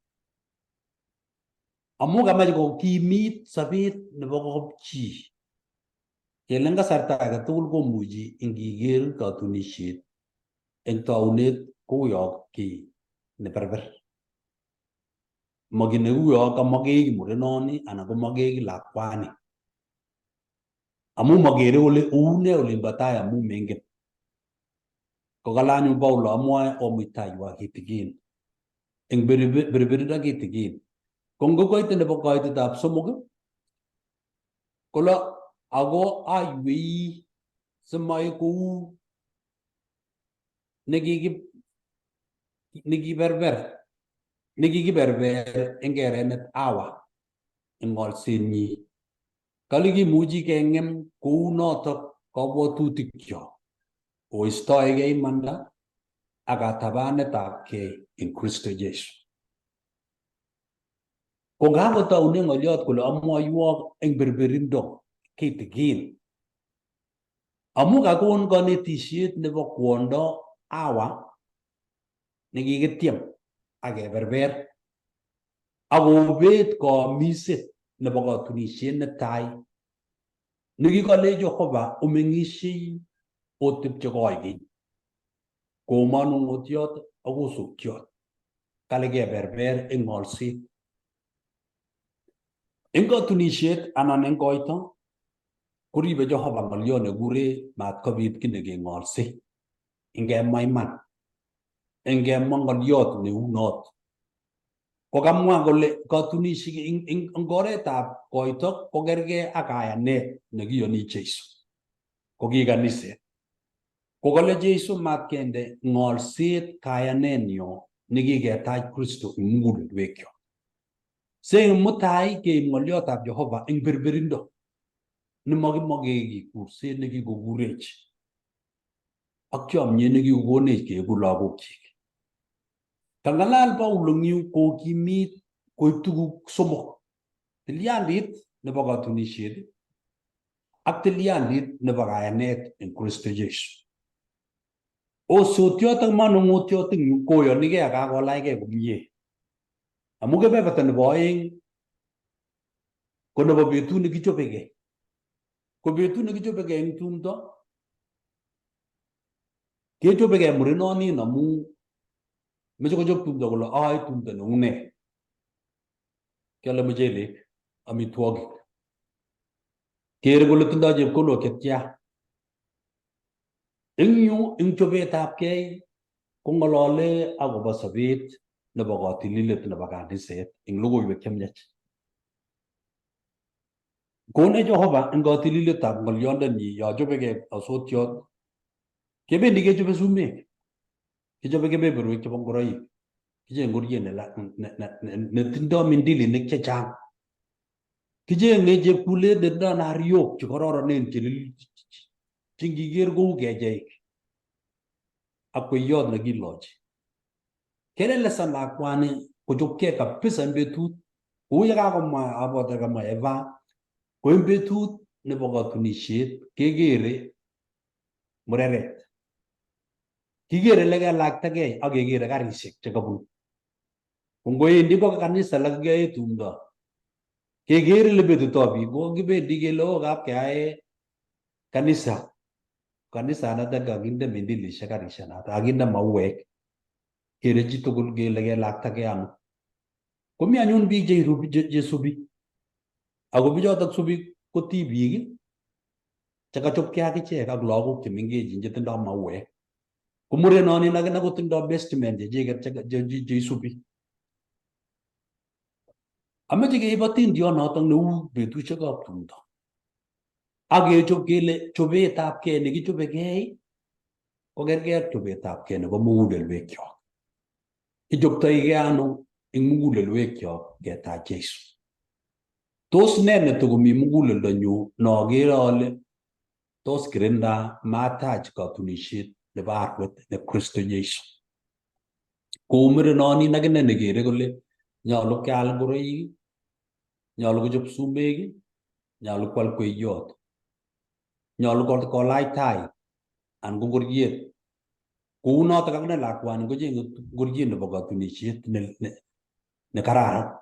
Amu kamach kokimit sobet nebo kapchi. Kele eng kasarta age tugul komuchi ingiker katunisiet eng taunet kouyo kiy neberber. Ma kiy neuyo kamakeki murenoni anan komakeki lakwani. Amu makere kole une olinbo tai amu mengen. Kokale anyun Paulo amwae omuitaywa kitikin eng berberindo kitikin. Ko ngokoite nebo koitetab 3 kole ako aiwei simaik kou nekikiberber eng kerenet Hawa eng ng'olsenyi. Kale kimuchi keng'em kou notok kabwatutikyok oistoegei imanda ak katabanetabkei eng Kristo Jesu. Ko kakotaune ng'olyot kole amwoiwok eng berberindo kitikin amu kakon konetisiet nebo kwondo Hawa nekikityem ak keberber ak kobet kaomiset nebo katunisiet netai nekikale Jehova omeng'isiei otepche koi keny komanung'otiot ak osotiot kale keberber eng ng'olset. Eng katunisiet anan eng koito koribe Jehova ng'olyot nekure matkobit kiy nekeng'olse ingemwa iman ingemwa ng'olyot neu not. Kokamwa kole katunisiet eng oretab koito kokergei ak kayanet nekiyoni Jesu ko ki kaniset. Kokale Jesu matkende ng'olset kayanenyo nekiketach Kristo eng mugulelwekyok. Se eng mutai keib ng'olyotab Jehova eng berberindo nemakimokeki kurset nekikokurech ak chomyet nekikokonech keeku lagokyik. Kangalal Paulo eng yu kokimit koib tuguk somok: tilyandit nebo katunisiet ak tilyandit nebo kayanet eng Kristo Jesu. Osotiot ak manung'otiot eng yu koyonigei ak kakolachgei komie. Amu kebeberta nebo oeng ko nebo betut nekichobegei. Ko betut nekichobegei eng tumdo kechobegei murenonin amu meche kochob tumdo kole aae tumdo neu nee. Kiale muchelek, amitwogik. Kere kole tindoi chepkondok chetya. Eng yu eng chobetabgei kong'olole akobo sobet nebo kotililet nebo kaniset eng logoiwek chemiach. Konech Jehova eng kotililetab ng'olyondenyi yo chobegei osotiot kebendi kechobe sumek, kichobe kebeberwek chebo ngoroik, kichenge ngoriet netindoi mindilinik chechang, kichenge chepkulet netindoi nariok chekororonen che ngiker kou kecheik ak kweyot nekilochi. Kelelesan lakwani kochopkei kabisa en betut kou ye kakomwa abwati kamwa Eva ko en betut nebo katunisiet kekere mureret. Kikere elekelaktakei ak kekere karisiek chekabun. Ko ngoendi kwa kanisa ole kikiyoe tumdo kekere olebetito biik ko kibendi kele oh kapkeae kanisa kanisanatak kakinde mindilishek karisiek notok kakinde mauek kere chitugul kele kelaktakei ano. Komi anyun biik chesubi ako bichotok subi ko tibik chekachopkei akichek ak lagok chemengechen chetindoi mauek. Ko murenonin akine kotindoi best men chechiket cheisubi. Ameche keib atindiot notok neu betusiekab tumdo ak kechob kele chobetabkei nekichobekei kokergei ak chobetabkei nebo mugulelwekyok. Kichoptoigei ano eng mugulelwekyok ketach Jesu? Tos nee netokomi muguleldonyu nokere ale tos kirinda matach katunisiet nebo arwet ne Kristo Jesu? Kou murenonin akine nekere kole nyolu keal ngoroik, nyolu kochop sumek, nyolu kwal kweyot, nyolu kolach tai anan ko ngoriet. Kou notok akine lakwani kochenge ngoriet nebo katunisiet ne kararan.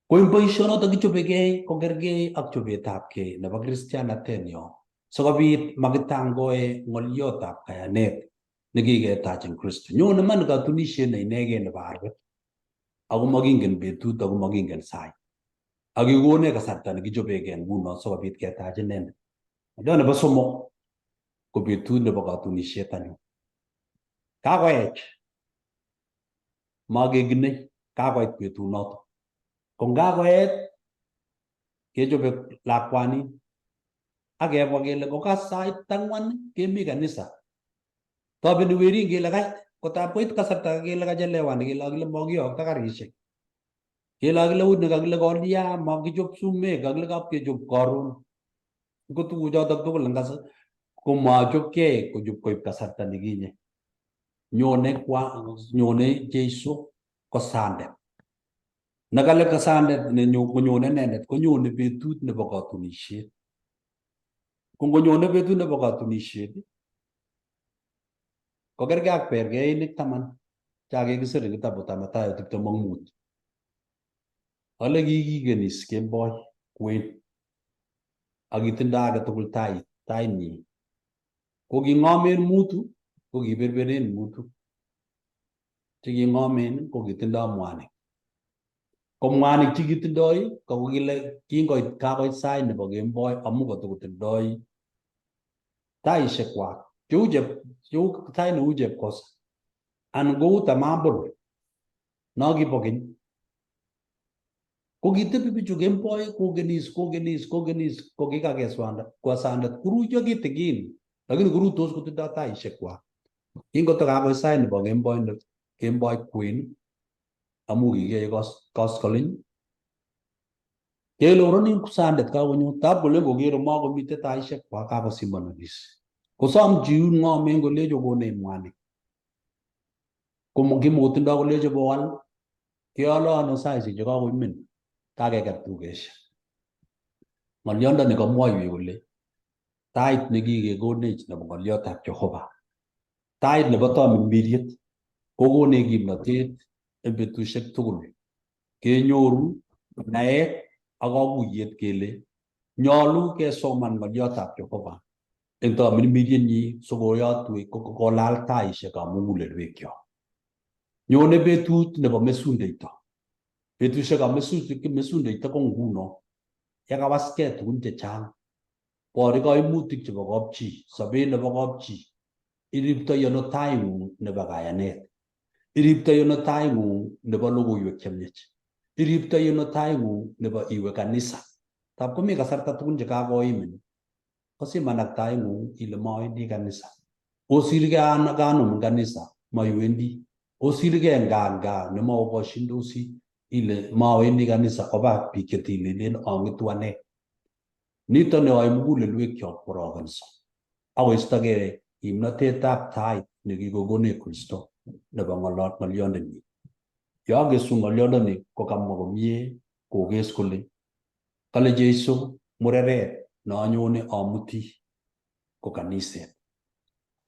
Ko eng boisionotok kichobekei kokergei ak chobetabkei nebo kristianatenyo sikobit makitangoe ng'olyotab kayanet nekiketach eng Kristo. Nyone iman katunisiet ne inegei nebo arwet ako makingen betut ako makingen sait. Ak kikonech kasarta nekichobekei nguno sikobit ketach inendet. Ng'olyot nebo somok ko betut nebo katunisiet anyun. Kakoech makekinei kakoit betunoto. Ko ngakoet kechobe lakwani ak kebwa kele kokas sait ang'wan kemi kanisa. Tobeni werin kele kait kotab koit kasarta kele kachelewan kele akile makiyokto karishek. Kele akile uni kakile kolya makichop sumek kakile kapkechop karon. Ko tuguchotok tugul eng kasar komachopkei kochop koib kasarta nekinye. Nyone kwa nyone Jesu kosandet. Nekale kosandet konyone inendet konyone betut nebo katunisiet. Ko ngonyone betut nebo katunisiet kokergei ak perkeinik taman cha kikisir eng kitabutab Mathayo 25. Ale kikikenis kemboi kwen ak kitindoi age tugul tait tainyi. Ko king'omen mutu ko kiberberen mutu. Che king'omen ko kitindoi mwanik. Ko mwanik che kitindoi ko kile kingoit kakoit sait nebo kemboi amu kotukotindoi taishek kwak cheu chep cheu tait neu chepkosa anan kou tamambul no kibo keny. Ko kitebi bichu kemboi kokenis kokenis kokenis kokikakeswanda kwasandet kuruiyo kitikin lakini korutos kotindoi taishek kwak. Kingoto kakoit sait nebo kemboi kemboi kwen amu kikiyoe koskoliny keloroni sandet kakonyo tab kolen kokere makomite taishek kwak kakosimonokis. Kosom chiun ng'omen kolecho konech mwanik. Kimokotindoi kolecho bowal keole ano saisiek chekakoimen kakeker dukeshek. Ng'olyondoni kamwoiwech kole tait nekikekonech nebo ng'olyotab Jehova, tait nebo tamirmiriet kokonech kimnotet en betusiek tugul kenyoru naet ak kakuyet kele nyolu kesoman ng'olyotab Jehova en tamirmiryenyi sikoyotwech kolal taishekab mugulelwekyok. Nyone betut nebo mesundeito. Betusiekab mesundeito ko nguno yekawaskei tugun chechang. Bore kaimutik chebo kapchi, sobet nebo kapchi. Iriptoi ano taing'ung nebo kayanet? Iriptoi ano taing'ung nebo logoiwek chemiach? Iriptoi ano taing'ung nebo iwe kanisa? Tab komi kasarta tugun chekakoimin kosimanak taing'ung ile mawendi kanisa. Osirgei kanum en kanisa maiwendi. Osirgei nga nemaokoshindosi ile mawendi kanisa oba biik chetililen ang'etu ane. Nito neyoe mugulelwekyok korokenso akoistogei kimnotetab tait nekikokonech Kristo nebo ng'olyondenyi. Yon kesu ng'olyondoni kokamwa komie kokes kole kale Jesu mureret noonyone amuti ko kaniset.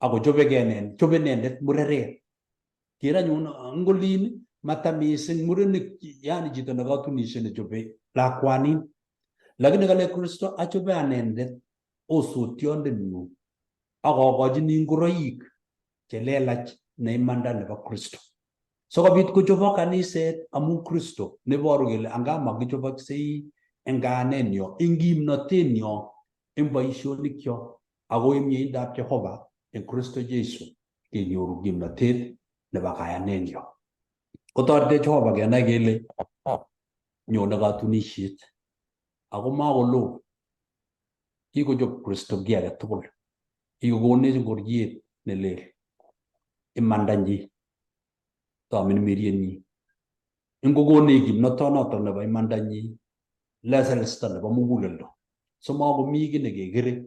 Akochobegei inendet, chobe inendet mureret. Ker anyun ngolin mata mising murenik, yani chito nekatunisie nechobe lakwanin. Lakini kale Kristo achobe anendet osotiondenyu ak akochini ngoroik chelelach ne imanda nebo Kristo. Sikobit kochobok kaniset amu Kristo neboru kele anga makichoboksei en kayanenyo, en kimnotenyo, en boisionikyo ako en mieindab Jehova en Kristo Jesu kenyoru kimnotet nebo kayanenyo. Kotoretech Jehova kenai kele nyone katunisiet ako makoloo kikochob Kristo kiy age tugul. Kikokonech ngoriet nelel, imandanyi, tamirmiryenyi. Ingokonech kimnotonoto nebo imandanyi, leselsto nebo muguleldo. So makomi kiy nekekere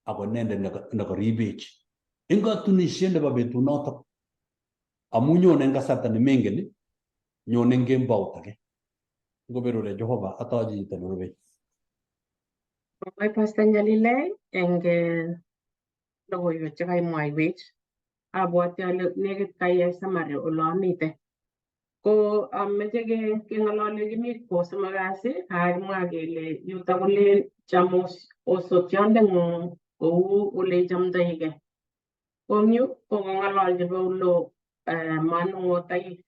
ako inendet nekaribech. En katunisiet nebo betunotok, amu nyone en kasarta nemengen, nyone en kembout age. Ngoberure Jehova atoche chito nerubei. Kongoi Pastor Nyalilei eng logoiwek chekaimwaiwech. Abwati ale nekit kayai summary ole amite. Ko ameche keng'olole kimi kosomok kasi kakimwa kele yuto kolen cham osotyondeng'ung kou ole ichamdoigei. Ko eng yu ko kang'ololchi Paulo manung'otoik.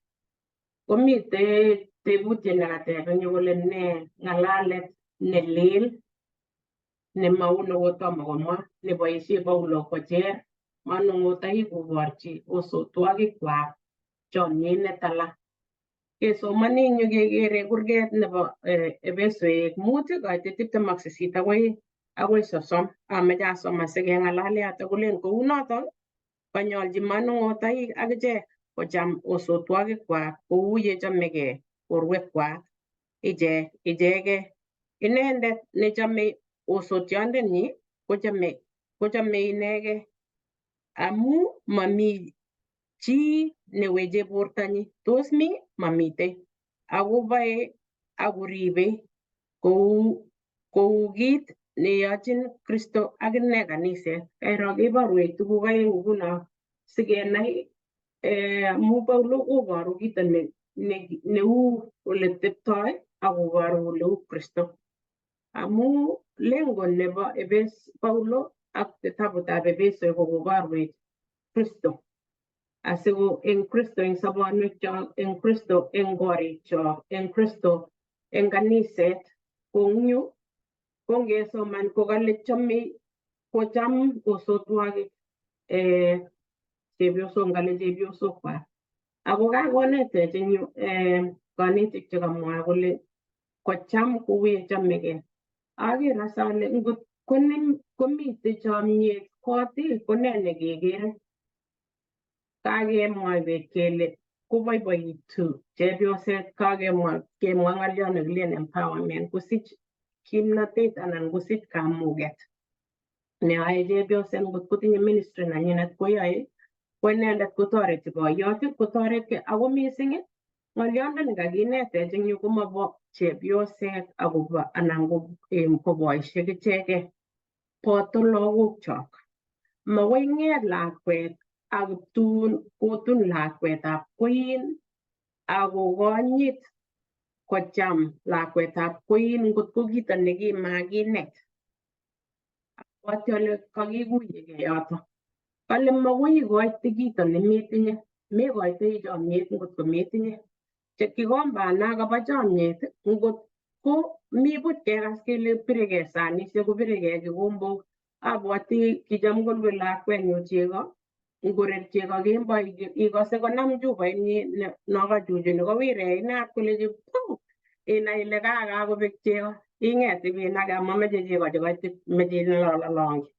Komite tebutiet nekateb eng yu kole ne ng'alalet ne lel nemau nekotomo komwa neboisie Paulo kocher manung'otoik koborchi osotwokikwak chomyet netala. Kesomoni eng yu kekere kurget nebo Efesoek 5 kaitet 28 akoi 30. Ameche asoman sikeng'alal yoto kolen kounotok konyolchi manung'otoik akichek kocham osotwokikwak kou yechomegei borwekwak ichek ichegei. Inendet nechome osotyondenyi kochome inegei amu mami chi neweche bortanyi, tos mi? Mamitei. Ako bae akoribei kou kit neyochin Kristo akine kaniset. Kairo keborwech tuguk aeng nguno sikenai amu Paulo koboru kito neu ole teptoi akoboru ole u Kristo. Amu lengo nebo Paulo ak kitabutab Efeso ko koborwech Kristo. Asiko en Kristo en sobonwekyok, en Kristo en korikyok, en Kristo en kaniset. Ko eng yu ko ngesoman ko kale chomei kocham osotwokik chepyosok ngale chepyosokwak. Ako kakonetech eng yu konetik chekamwa kole Kocham kou ye chomegei. Aker as ale ngot komitei chomyet kot ii, ko nee nekekere? Kakemwaiwech kele koboiboitu chepyoset, kakemwa kemwa ng'oliot nekilen empowerment, kosich kimnatet anan kosich kamuget neyoe chepyoset ngot kotinye ministry nenyinet koyoe, ko inendet kotoreti boiyot, kotoretkei. Ako mising ng'olyondoni kakinetech eng yu komobo chepyoset akobo anan ko boisiek ichegei, boto lagokchok. Makoi ng'et lakwet ak tun kotun lakwetab koin akokonyit kocham lakwetab koin ngot ko kito nekimakinet. Abwoti ale kakikuyegei yoto. Kale makoi ikoite kito nemetinye, mekoitoi chomyet ngot ko metinye. Che kikombana kobo chomyet ngot ko mi buch kekas kele biregei sanisiek kobiregei kikombok. Abwoti kicham kolue lakwenyu chego, ngorer chego kemboi ikose konam chupainyi nokachuchuni kowirech inat kolechi puu, inai ile kakobek chego, ing'et ibinage amameche chego chekaitit, meche lolongi.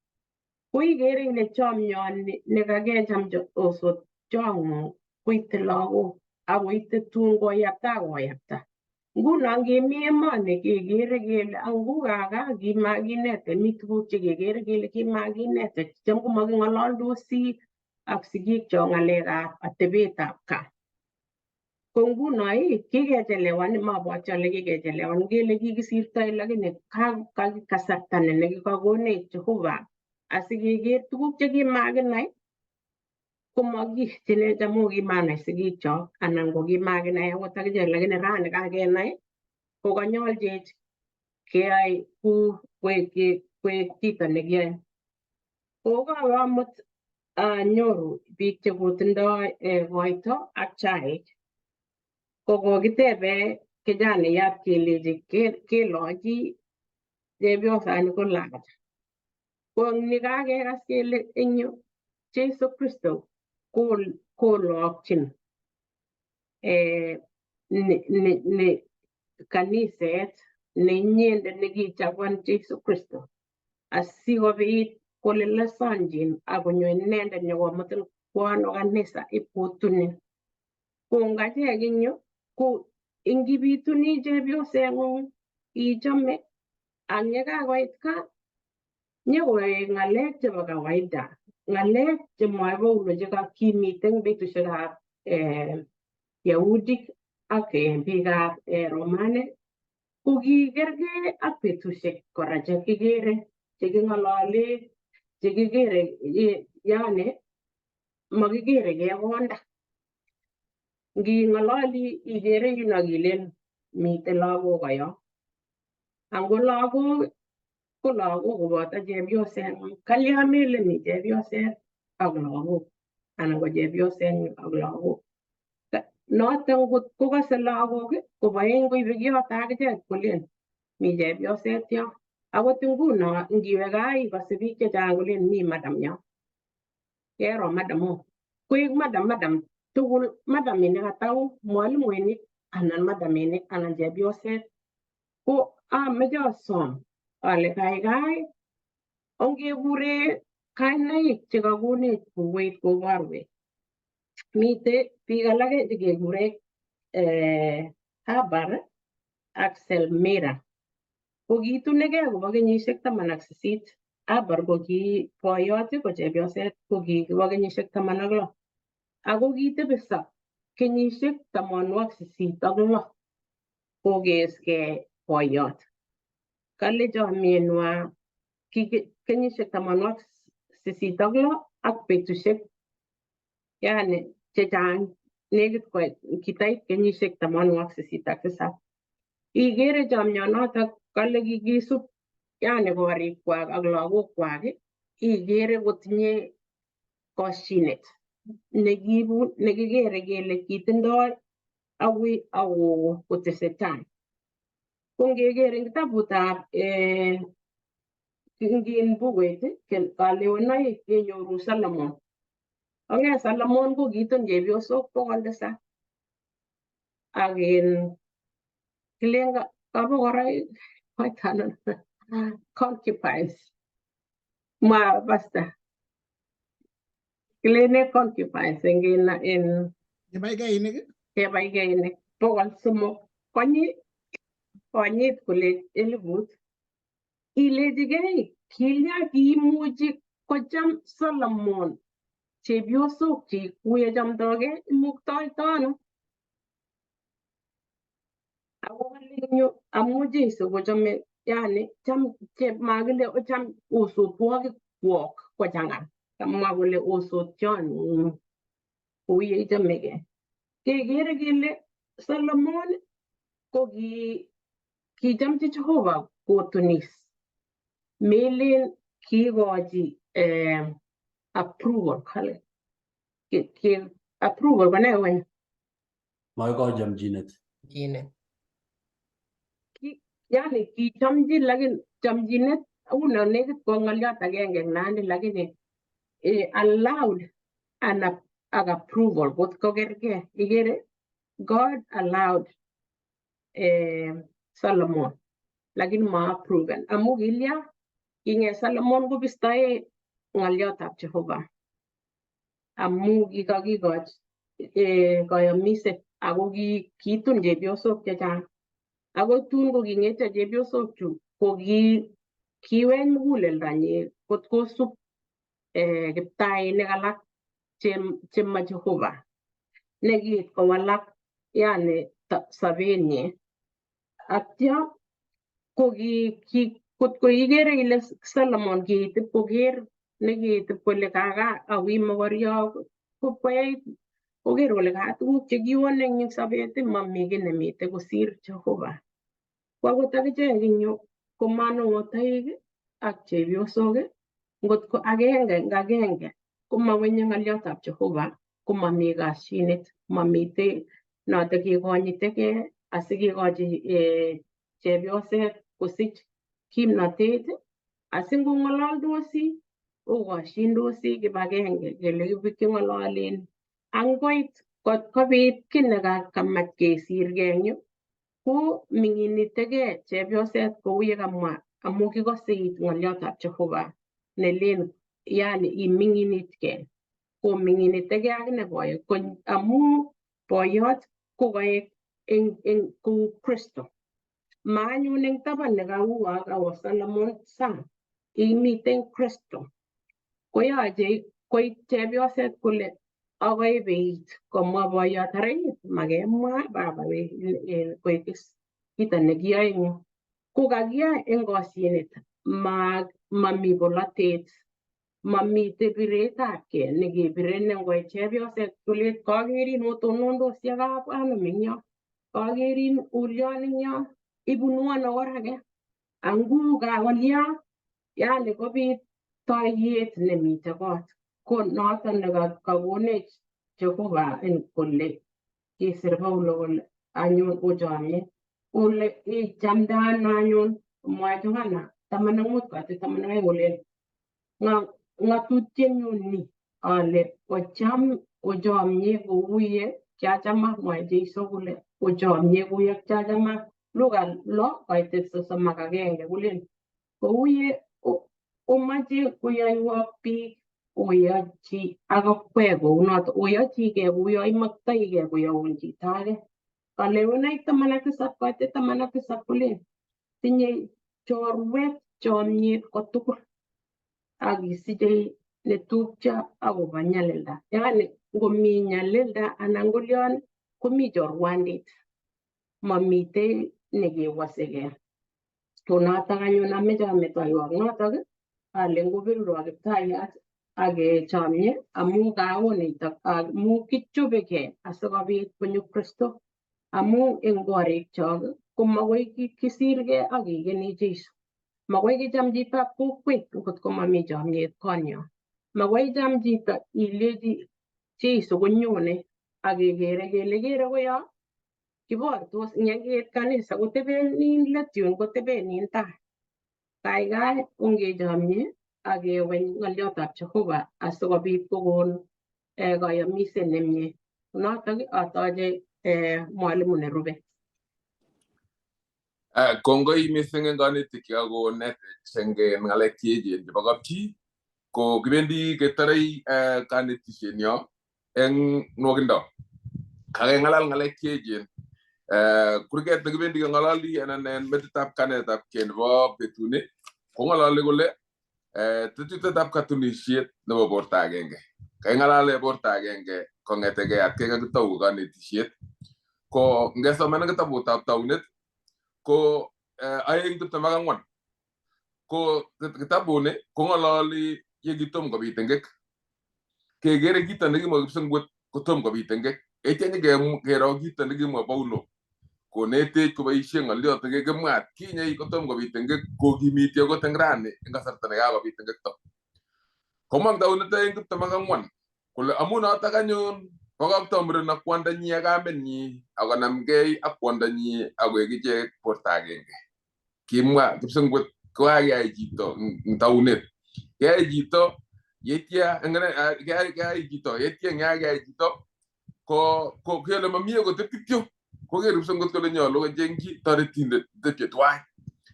Ko ikere ile chomyoni nekakecham osot chong'ung koite lagok akoite tun koyapta akoyapta. Nguno ngemi emoni kekere kele angu kaka kimakinete, mi tuguk chekekere kele kimakinete, cham komaking'ololdosi ak sigikchok ng'alekab atebetab gaa. Ko nguno kikechelewan, mabwati ale kikechelewan, ngele kikisirtoi lakini kasarta ni nekikakonech Jehova asikeker tuguk chekimakinai komakichinech amu kimanai sigikchok anan ko kimakinai akot akichek, lakini rani kakenai ko kanyolchech keyai ku koek kito nekiyoe. Ko kawe amut anyoru biik chekotindoi koito ak chaik. Ko kokitebe kijanayat kelechi kelochi chepyosani kolach. Ko nikakekas kele eng yu Jesu Kristo kolokchin ni kaniset ne inyendet nekichaguan Jesu Kristo asikobit kolelesonjin akonyo inendet nyokomutin kwono kanisa ipkotunin. Ko ngachek eng yu ko ingipituni chepyoseng'ung ichome ak yekakoit gaa nyokoek ng'alek chebo kawaida, ng'alek chemwoe Paulo chekakimiten betusiekab Yahudik ak biikab Romanik ko kikergei ak betusiek kora chekikere, cheking'olole, chekikere, yani makikere konda. Nging'ololi ikere yuno ilen miten lagok koyo. Ango lagok ko lagok koboto chepyoseng'ung. Kalya mele mi chepyoset ak lagok anan ko chepyoseng'ung ak lagok. Noton ngot kokose lagok koboen koibe kiyoto akichek kolen mi chepyoset yo. Akot nguno ngiwe gaa ikose biik chechang kolen mi madam yo. Kero madam o. Koek madam madam tugul madaminik atau mwalimuinik anan madaminik anan chepyoset. Ko ameche asom ale kaikai ongekure kainaik chekakonech kukoit koborwech. Mite biik alake chekekure Habar ak Selmira. Ko kiitunigei kobo kenyisiek 18. Habar ko ki boyot ko chepyoset ko kibo kenyisiek 16. Ako kitebisto kenyisiek 86 kokeskei boyot. Kale chomyenwa kenyisiek 86 ak betusiek yani chechang nekit kitait kenyisiek 87. Ikere chomyonotok kale kikisub yani korikwak ak lagokwak ikere kotinye koshinet nekiibu nekikere kele kitindoi akui ak kogo kotesetai. Ko ngeker eng kitabutab ngin bukuit kalewenoik kenyoru Solomon. Ong'et Solomon ko kitun chepyosok 700. Ak kilen Kabo kora koitano concubines. Mwa pastor. Kilene concubines eng en Chebaikeinik chebaikeinik 300 konyi konyit kole 1000. Ilechigei kilya kiimuchi kocham Solomon chepyosok chik kuye chomdogei imuktoito ano? Ako kale eng yu amu Jesu kochome yani cham makile ocham osotwogik kwok kochang'a kamwa kole osotyon kou ye ichomegei. Kekere kele Solomon ko kichamchi Jehova kotunis. Melen kiikochi approval kale ki approval ko ne weny? Maikoi chomchinet. Chinet. Yani kichamchi lakini chamchinet uno nekit ko ng'olyot agenge eng Nandi lakini allowed and ak approval kot ko kergei. Ikere God allowed Solomon lakini ma approven amu kilya king'et Solomon kobistoe ng'olyotab Jehova amu kikakikoch koyomiset ako kitun chepyosok chechang ako tun ko king'etyo chepyosok chu ko kiweny muguleldonyi kot kosub kiptainik alak chema Jehova nekiit kowalak yani sobenyi atya ko kot ko ikere ile Solomon kiitip koker nekiitip kole kaka awi mokoryo ko koyait koker kole ka tuguk chekiwon eng sobet mami kiy nemite kosir Jehova. Ko akot akichek eng yu ko manung'otoik ak chepyosok ngot ko agenge eng agenge komawenye ng'olyotab Jehova komami kashinet mamitei noto kekonyitekei asikekochi chepyoset kosich kimnotet asingong'ololdosi okoshindosi kibagenge kele king'ololen angoit kot kobit kiy nekamach kesirgei eng yu ko ming'initegei chepyoset kou ye kamwa amu kikose it ng'olyotab Jehova nelen yani iming'initkei koming'initegei akine boyot ko amu boyot ko kaek eng kou Kristo ma anyun eng taban nekauo kawo Solomon sang imiten Kristo koyoche koit chepyoset kole akoi beit komwa boyot arait makemwa baba koek kito nekiyoe eng yu ko kakiyai eng koshinet mami bolotet mamite biretabkei nekebirenen koit chepyoset kole kakerin otonondosi ak anum eng yo kakerin ulyon eng yo ibunu ano or age angu kakolya yani kobit toiyet nemite kot ko noton nekakonech Jehova kole kisir Paulo kole anyun ochomye kole ichamde ano anyun mwae Yohana 15 koitet 12 kolen ng'atutienyun ni ale ocham ochomye kou ye kiachamak mwae Jesu kole ochomye kou ye kiachamak Luka 6 koitet 31 kolen kou ye omache koyoiwok biik oyochi ak okwek kounoto oyochigei kouyo imoktoigei koyoun chito age. Kalewenaik 17 koitet 17 kolen tinyei chorwet chomyet kotugul ak isiche netupcho akobo nyalilda. Yani ngomi nyalilda anan kolyon komi chorwandit mamitei nekewosegei. Ko notok anyun ameche ametoiwok notok ale ngobirurwo Kiptayat ak kechomye amu kaon nitok amu kichobekei asikobit konyo Kristo amu eng korikchok ko makoi kisirgei ak kikeni Jesu. Makoi kicham chitab kokwet ngot ko mami chomyet konyo. Makoi icham chito ilechi Jesu konyone ak kekere kele kere koyo kibortos nyekeit kanisa koteben nin let yun koteben nin tai. Kaikai ongechomye ak keweny ng'olyotab Jehova asikobit kokon koyomiset nemie. Notok atoche mwalimu nerube. Kongoi mising eng konetik chekakonetech eng ng'alek cheechen chebo kapchi. Ko kibendi ketorei kanetishenyo eng nwokindo. Kakeng'alal ng'alek cheechen. Kurget nekibendi keng'ololi anan en metitab kanetab kei nebo betuni kong'ololi kole tetutietab katunisiet nebo borto agenge. Kaking'alale borto agenge kong'etegei atkei kakitou kanetisiet. Ko ngesoman kitabutab taunet ko 2:24 ko kitabuni kong'ololi ye kitom kobit engek. Kekere kito nekimwa kipsengwet kotom kobit engek. Yeitya nyikero kito nekimwa Paulo konetech koboisie ng'oliot nekikimwa atkinye kotom kobit engek kokimiti akot eng rani eng kasarta nekakobit engekto. Komwa eng taunet 2:24 kole amu notok anyun bokokto muren ak kwondanyi ak kamenyi akonamgei ak kwondanyi akoek ichek borto agenge. Kimwa kipsengwet kokakeyai chito eng taunet. Keyai chito yeitya keyai chito yeitya eng yakeyai chito ko kele mamie kotep kityo koker kipsengwet kole nyolu kochengchi toretindet netepche twai.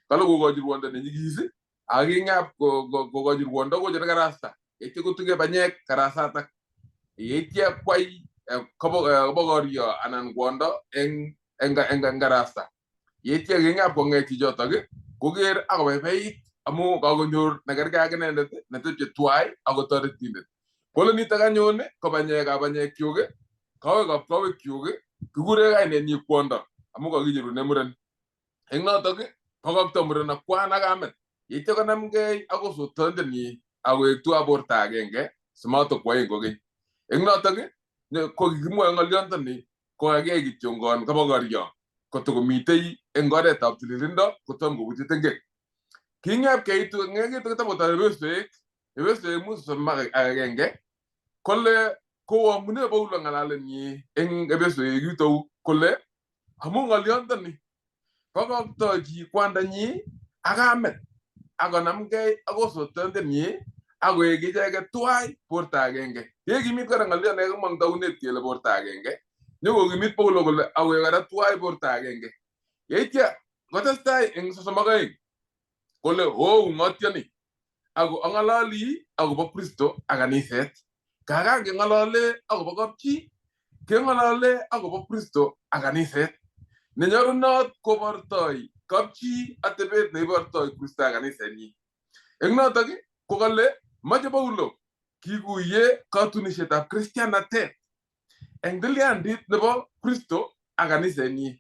Kale kokochi rwondo nenyikis ak kingap kokochi rwondo kocher karasta yeitya kotuge banyek karasatak yeitya kwai kobokorio anan kwondo eng karasta. Yeitya kingap kong'et chichotok koker akobaibait amu kakonyor nekerkei ak inendet netepche twai ako toretindet. Kole nitok anyun ko banyekab banyekyuk, kowekab kowekyuk, kikure kainenyi kwondo amu kakicherune muren. Eng notok bokokto muren ak kwan ak kamet. Yeitya konamgei ak osotondenyi akoek tuwa borto agenge simatok kwo aeng kokeny. Eng notok ko kikimwoe ng'oliontoni kokakiyai kityongon kobokorio kotokomitei eng oretab tililindo kotom kobutyi tengek. King'ep keitu ng'ekitu kitabutab Efesoek, Efesoek 5:31 kole koamune Paulo ng'alalenyi eng Efesoek yutou kole amu ng'oliontoni bokokto chi kwandanyi ak kamet akonamgei ak osotondenyi akoek icheket twai borto agenge. Kekimit kora ng'oliot nekakimwa eng taunet kele borto agenge, nyokokimit Paulo kole akoek kora twai borto agenge. Yeitya kotestai eng 32 kole oo ung'otioni ako ang'ololi akobo Kristo ak kaniset. Kakan keng'olole akobo kapchi, keng'olole akobo Kristo ak kaniset. Nenyolunot kobortoi kapchi atebet neibortoi Kristo ak kanisenyi. Eng notok ko kale mache Paulo kikuye katunisietab kristianatet eng tilyandit nebo Kristo ak kanisenyi.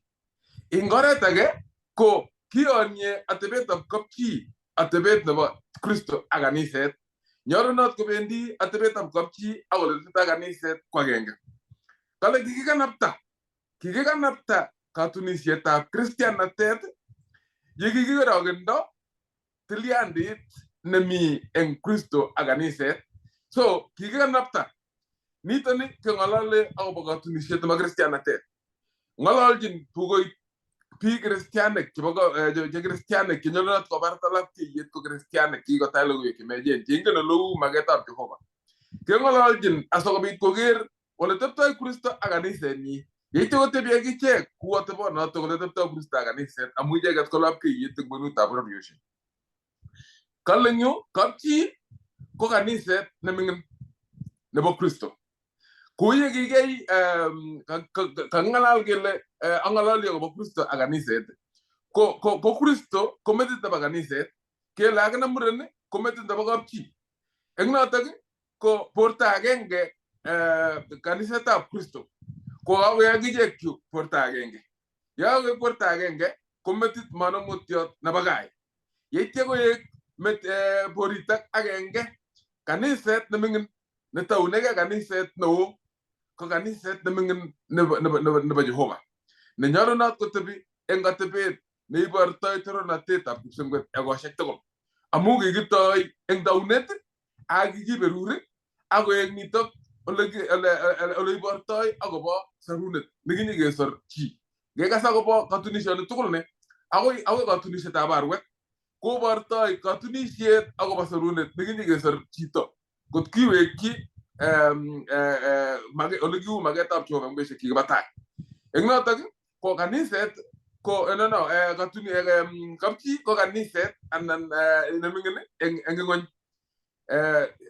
Eng oret age ko kiyonye atebetab kapchi atebet nebo Kristo ak kaniset. Nyolunot kobendi atebetab kapchi ak ole kaniset ko agenge. Kale kikikanapta katunisietab kristianatet ye kikiorokendo tilyandit nemi eng Kristo ak kaniset. So kikikanapta nitoni keng'olole akobo katunisiet nebo kristianatet. Ng'ololjin bukuit biik kristianik chebo che kristianik chenyolunot kobarta lapkeiyet ko kristianik chekikotai logoiwek chemiachen cheingen oleu maketab Jehova. Keng'ololjin asikobit koker ole teptoi Kristo ak kanisenyi. Yeityo kotebi ak ichek kou atebonotok ole teptoi Kristo ak kaniset amu icheket ko lapkeiyet eng kwenutab bororiosiek. Kale eng yu kapchi ko kaniset neming'in nebo Kristo. Kou ye kikei kaking'alal kele ang'ololi akobo Kristo ak kaniset ko Kristo ko metit nebo kaniset kele akine muren ko metit nebo kapchi. Eng notok ko borto agenge kanisetab Kristo ko kakoek ichek chu borto agenge. Ye kakoek borto agenge ko metit manung'otiot nebo kai. Yeitya koek boritok agenge kaniset neming'in netounegei kaniset neo ko kaniset neming'in nebo Jehova nenyolunot kotebi eng atebet neibortoi torornatetab kipsengwet egosiek tugul amu kikitoi eng taunet ak kikiberur akoek nitok ole ibortoi akobo sorunet nekinyikesor chi. Ngekas akobo katunisioni tugul ni akoi katunisietab arwet kobortoi katunisiet akobo sorunet nekinyikesor chito kot kiwekyi ole kiu maketab Jehova eng betusiek chekibo tai. Eng notok ko kaniset Ko no no katuni kapchi ko kaniset anan neming'in eng ing'ony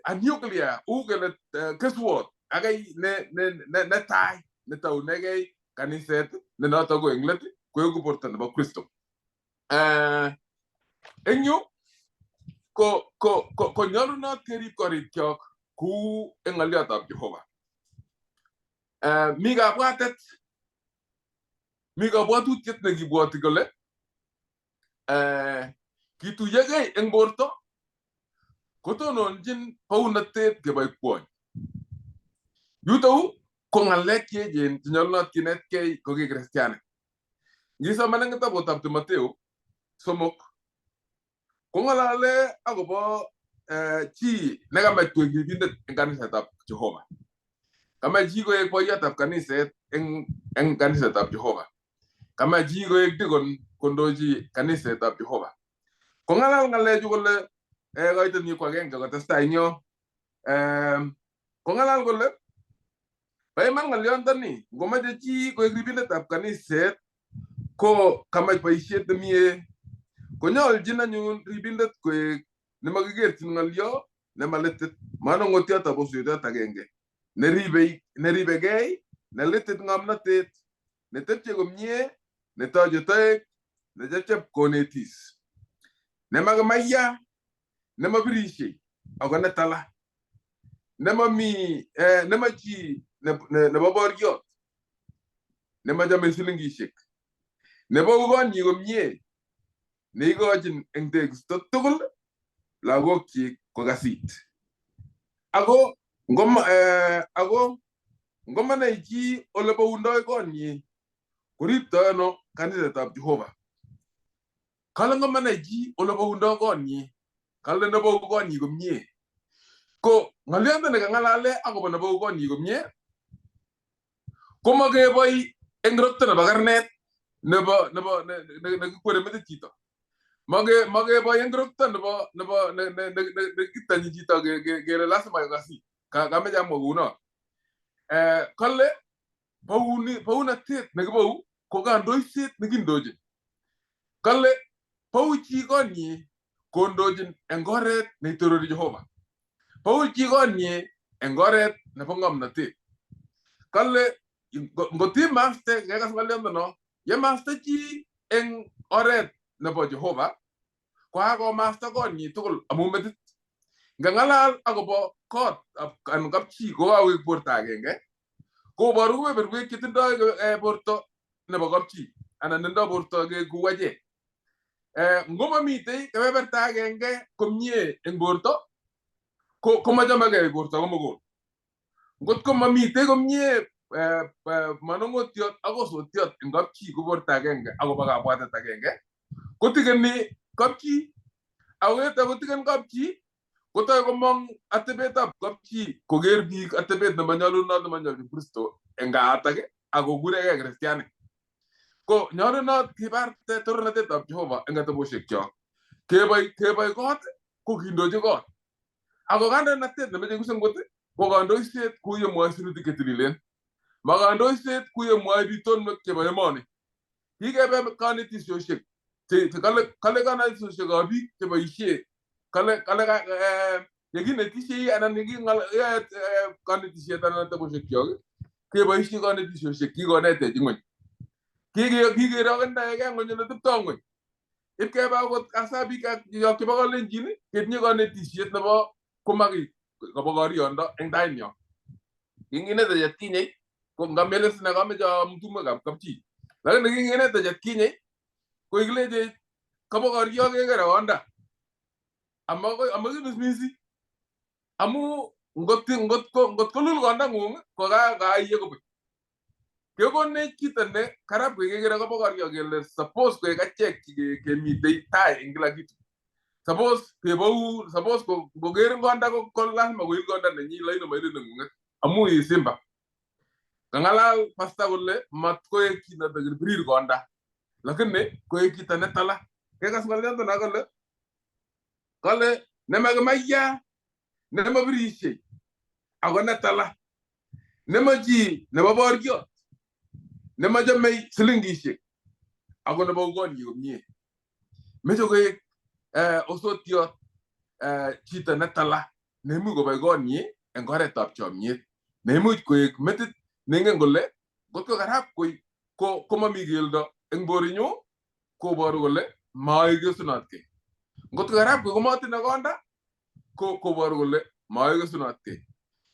a nuclear u kele keswot akai ne netai netounegei kaniset ne noto ko eng let koeku borto nebo Kristo. Eng yu ko nyolunot kerib korikyok kou eng ng'olyotab Jehova. Mi kabwatet, mi kabwatutiet nekibwoti kole kituyegei eng borto kotononchin bounotet kebai kwony. Yutou ko ng'alek cheechen chenyolunot kinetkei ko ki kristianik. Ngisoman eng kitabutab Timotheo 3 kong'alale akobo chi nekamach koek ribindet eng kanisetab Jehova. Kamach chi koek boiyotab kaniset eng kanisetab Jehova. Kamach chi koek deacon kondochi kanisetab Jehova. Kong'alal ng'alechu kole koitetnyi ko agenge kotestai eng yo. Kong'alal kole bo iman ng'olyontoni ngomoche chi koek ribindetab kaniset ko kamach boisiet nemie konyoljin anyun ribindet koek nemakikerchin ng'olyo nemalitit manong'otiotab osutiot agenge neribegei nelitit ng'omnotet netepche komie netoche toek nechepchep konetis nemakimaiya nemabirishei ako netala nemomi nema chi nebo boriot nemachome silingishek nebou konyi komie neikochin eng tekisto tugul lagokyik kokasit. Ako ngomanai chi ole boundoi konyi koriptoi ano kanisetab Jehova. Kale ngomanai chi ole boundoi konyi, kale nebou konyi komie. Ko ng'olyondo nekang'alale akobo nebou konyi komie komakeboi eng rokto nebo karnet nebo nekikwere metit chito. Makeboi eng rokto nebo nekitanyi chito kele lazima kokasit. Kameche amwa kouno. Kale bounatet nekibou ko kandoiset nekindochin. Kale bou chi konyi kondochin eng oret neitorori Jehova. Bou chi konyi eng oret nebo ng'omnotet. Kale ngotimaste kekas ng'olyondo yemaste chi eng oret nebo Jehova ko kakomasta konyi tugul amu metit. Ngang'alal akobo kot anan kapchi ko kakoek borto agenge koboru kebeberwek chetindoi borto nebo kapchi anan tindoi borto kou achek. Ngomamitei kebeberta agenge komie eng borto komachomegei borto komugul. Ngot ko mamitei komie manong'otiot ak osotiot eng kapchi ko borto agenge akobo kabwatet agenge kotikeni kapchi ako yeto kotiken kapchi kotoi komong atebetab kapchi koker biik atebet nemanyolunot nemanyolchin Kristo eng kaatak akokuregei kristianik. Ko nyolunot kibarte torornatetab Jehova eng ateboshekyok. Keboi kot ko kindochi kot. Ako kandoinatet nemeche kipsengwet ko kandoiset kou yemwoe sirutik chetililen. Ma kandoiset kou yemwoe bitonwek chebo emoni. Kikebe kanetisioshek kale kanetisioshekab biik cheboisie kale yekinetisiei anan yekiyoe kanetisiet anan ateboshekyok keboisie kanetisioshek kikonetech ng'weny. Kikerokendoegei ng'weny ole teptoi ng'weny. Ipkebe akot hasa biik chebo kalenjin ketinye kanetisiet nebo komaki kobokoriondo eng tainyo. Kinginetech atkinye ko ngamele sine kameche tumwekab kapchi. Lakini kinginetech atkinye ko ikilechech kobokorio kekere konda. Amakimismisi. Amu ngot kolul kondang'ung ko kaiye kobek. Kekonech kito ne karab kekere kobokorio kele suppose koek achek kemitei tai eng kila kitu. Suppose kebou, suppose koker konda ko lazima koil konda nenyi lakini maile neng'ung'et amu i simba. Kang'alal pasta kole mat koek chito nebirir konda lakini koek chito netala. Kekas ng'olyondo no kole kale nemakimaiya nemabirishei ako netala nemachi nebo boriot nemachomei silingishek ako nebo konyi komie. Meche koek osotiot, chito netala neimuch kobai konyi eng oretab chomyet, neimuch koek metit neingen kole ngotko karab koi ko komami keldo eng borinyu koboru kole maikesunotkei. Ngotko karab koi komatinye konda ko koboru kole maikesunotkei.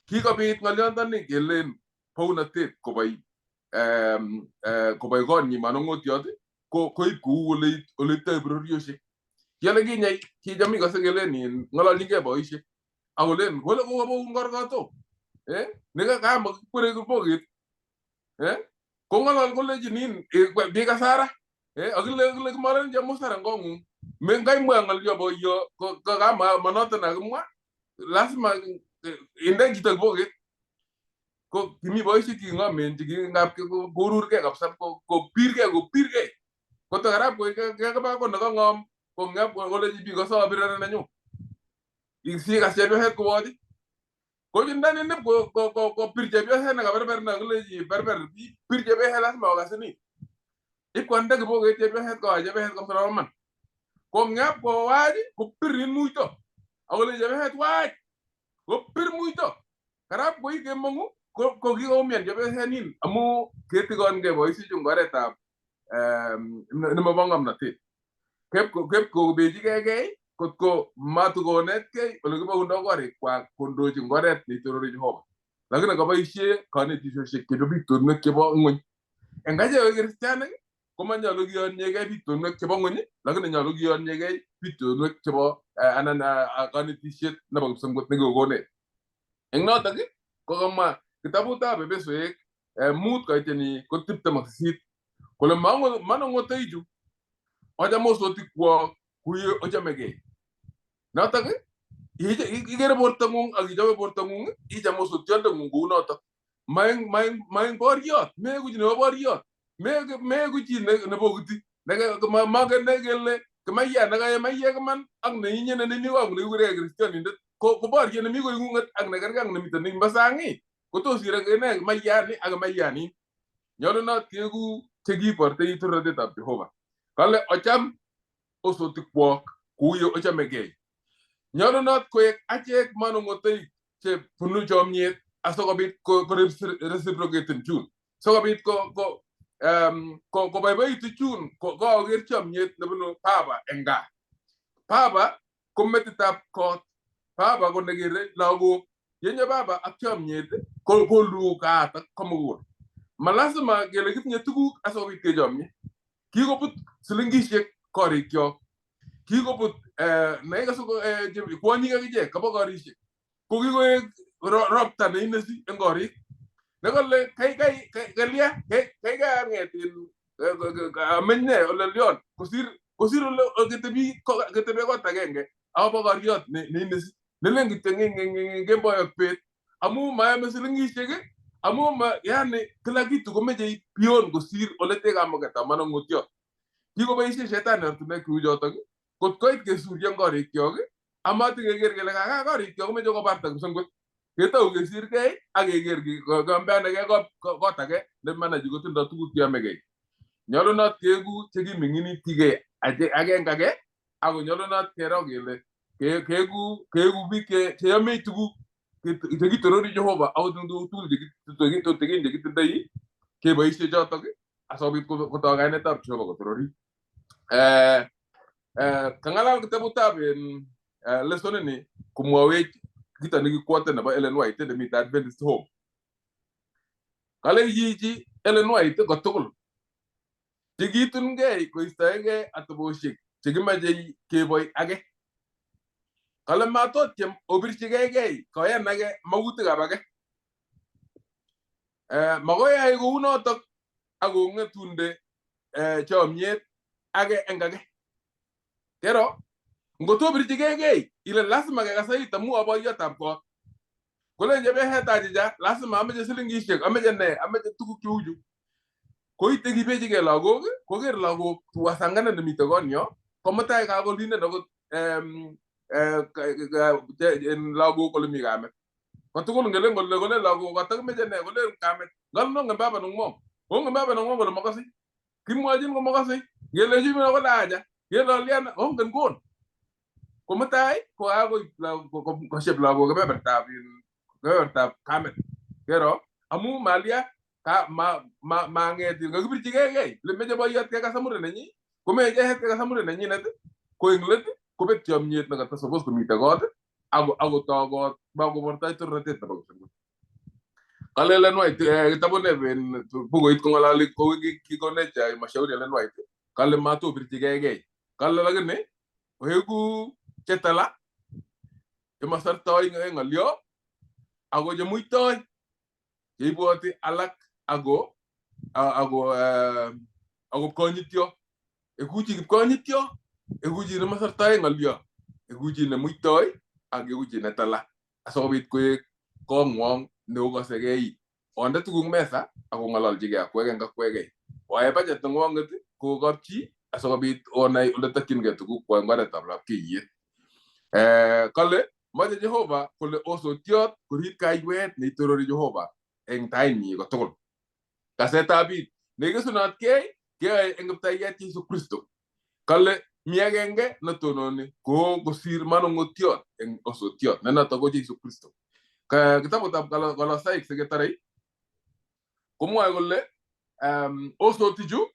Kikobit ng'olyondoni kelen bounotet kobai kobai konyi manong'otiot ko koib kou ole oleiptoi bororiosiek. Kiale kinye kicham ikose kelen in ng'ololchingei boisiek akolen kole kokoboun korkoto nekakama kikwere kibokit kong'olol kolechin in bi kasara akile kile kimalen chemusara eng kong'ung mengaimwa ng'olyo boiyo ko kama manoton akimwa lazima inde chito kibokit. Ko kimi boisiek cheking'omen chekingap koururgei kabisa kopirgei kopirgei koto karab keba ko nekang'om kong'ep kolechi biik osopirere nenyu sikas chepyoset kowochi kochindani nip kopir chepyoset nekaberber nekilechi berber pir chepyoset lazima kokasini ip konde kibokit chepyoset kowach chepyoset kabisa nebo iman kong'ep kowach kopir in muito akole chepyoset wach kopir muito karab koi kemong'u ko kikoumian chepyoset nin amu ketikongei boisiechu eng oretab nemobo ng'omnotet. Kep kobechigei kotko matukonetkei ole kiboundo korikwak kondochi eng oret neitorori Jehova. Lakini kaboisie kanetisiosiek chebo bitunwek chebo ng'weny. Eng achek ko kristianik komanyolu kiyonyegei bitunwek chebo ng'weny, lakini nyolu kiyonyegei bitunwek chebo anan kanetisiet nebo kipsengwet nekikokonech. Eng notok ko kamwa kitabutab Epesoek 5 koiteni ko 28 kole manong'otoichu ocham osotikwok kuye ochomegei. Notok ikere bortong'ung ak ichobe bortong'ung icham osotiondeng'ung kou notok. Maeng boriot, meeku chi nebo boriot, meeku chi nebokiti, mangen ne kele kimaiyat nekaye maiyek iman ak neinyene nemi kong'ung nekikurege kristionindet ko boriet nemi koing'ung'et ak nekerkei ak nemiten nimbo sang kotos ine maiyani ak maiyanin. Nyolunot keeku chekibortei torornatetab Jehova. Kale ocham osotikwok kou ye ochomegei. Nyolunot koek achek manong'otoik chebunu chomyet asikobit ko reciprocaten chun. Sikobit koboiboitu chun kokakoker chomyet nebunu Baba eng gaa. Baba ko metitab kot. Baba ko nekere lagok. Yenyo Baba ak chomyet koluu kaatak komugul. Ma lazima kele kitinye tuguk asikobit kechomye. Kikobut silingisiek korikyok. Kikobut nekikose kwonyik akichek kobo korisiek. Ko kikoek ropta neinesi eng korik. Nekole kaikai kalya kaikai ang'et ameny ne ole lyon kosir ole ketebi ketebe kot agenge akobo koriot neinesi. Nelen kityo kemboi ak bet amu mayame silingisiek amu yani kila kitu komeche pion kosir ole te kamuketab manong'otiot. Kikoboisie shetani ortinwek cheu chotok kot koit kesuryo eng korikyok amatinkeker kele kaka korikyok komeche kobarta kipsengwet. Ketou kesirgei ak keker keombeanegei kot age nemanachi kotindoi tuguk cheyomegei. Nyolunot keeku chekiming'initigei agenge age ako nyolunot kero kele keeku biik cheyomei tuguk chekitorori Jehova akot eng tuguk tugul tutikin chekitindoi keboisie chotok asikobit kotok kainetab Jehova kotororit. Kang'alal kitabutab lesson ini komwowech kito nekikwote nebo Ellen White nemiten Adventist Home. Kale chichi Ellen White kotugul chekitungei koistoegei atebosiek chekimoche keboi age. Kale matotyem obirchigei koyan age makutikab age. Makoi ayai kounotok ak kong'etunde chomyet age eng age. Kero ngotobirchigei ile lazima kekasait amu aboiyotab kot. Kolen chepyoset achicha lazima ameche silingisiek ameche ne ameche tuguk cheu chu. Koite kibechigei lagok koker lagok wasanganet nemite konyo komutai kakolinen akot lagok kole mi kamet. Kotugul ngelen kole kolen lagok katakimeche ne kolen kamet ngal nongen baba neng'wong. Ongen baba neng'wong kole makasei. Kimwochin komakasei. Ngelechi mina kole acha, ngele alian ongen kon. Ko mutai ko kakoib koshep lagok kebebertab kebebertab kamet. Kero amu malia ka ma ma manget kakibirchigei kei le meche boiyot kekas muren nenyi komeche icheket kekas muren nenyinet ko eng let kobet chomyet nekata suppose komite kot ako akotoi kot makobortoi torornatet nebo kipsengwet. Kale Ellen White kitabut ne bukuit kong'ololi kou kikonech mashauri Ellen White kale matobirchigei kei kale lakini oeku chetala chemosortoi eng ng'olyo ako chemuitoi cheibwoti alak ako ako ako pkonyityo eku chi kipkonyityo eku chi nemosortoi ng'olyo eku chi nemuitoi ak eku chi netala asikobit koek kong'wong neokosekei onde tuguk mesa ak ong'ololchigei akwek eng akwekei oyae budget neng'wong'et ko kapchi asikobit onai ole tokchingei tuguk kwa eng oretab lapkeiyet. Kale moche Jehova kole osotiot korib kaiwet neitorori Jehova eng tainyi kotugul. Kasetab it nekesunotkei keyoe eng kiptaiyat Jesu Kristo. Kale mi agenge netononi ko kosir manong'otiot eng osotiot ne noto ko Jesu Kristo. Kitabutab Kolosaik siketare komwoe kole osotichu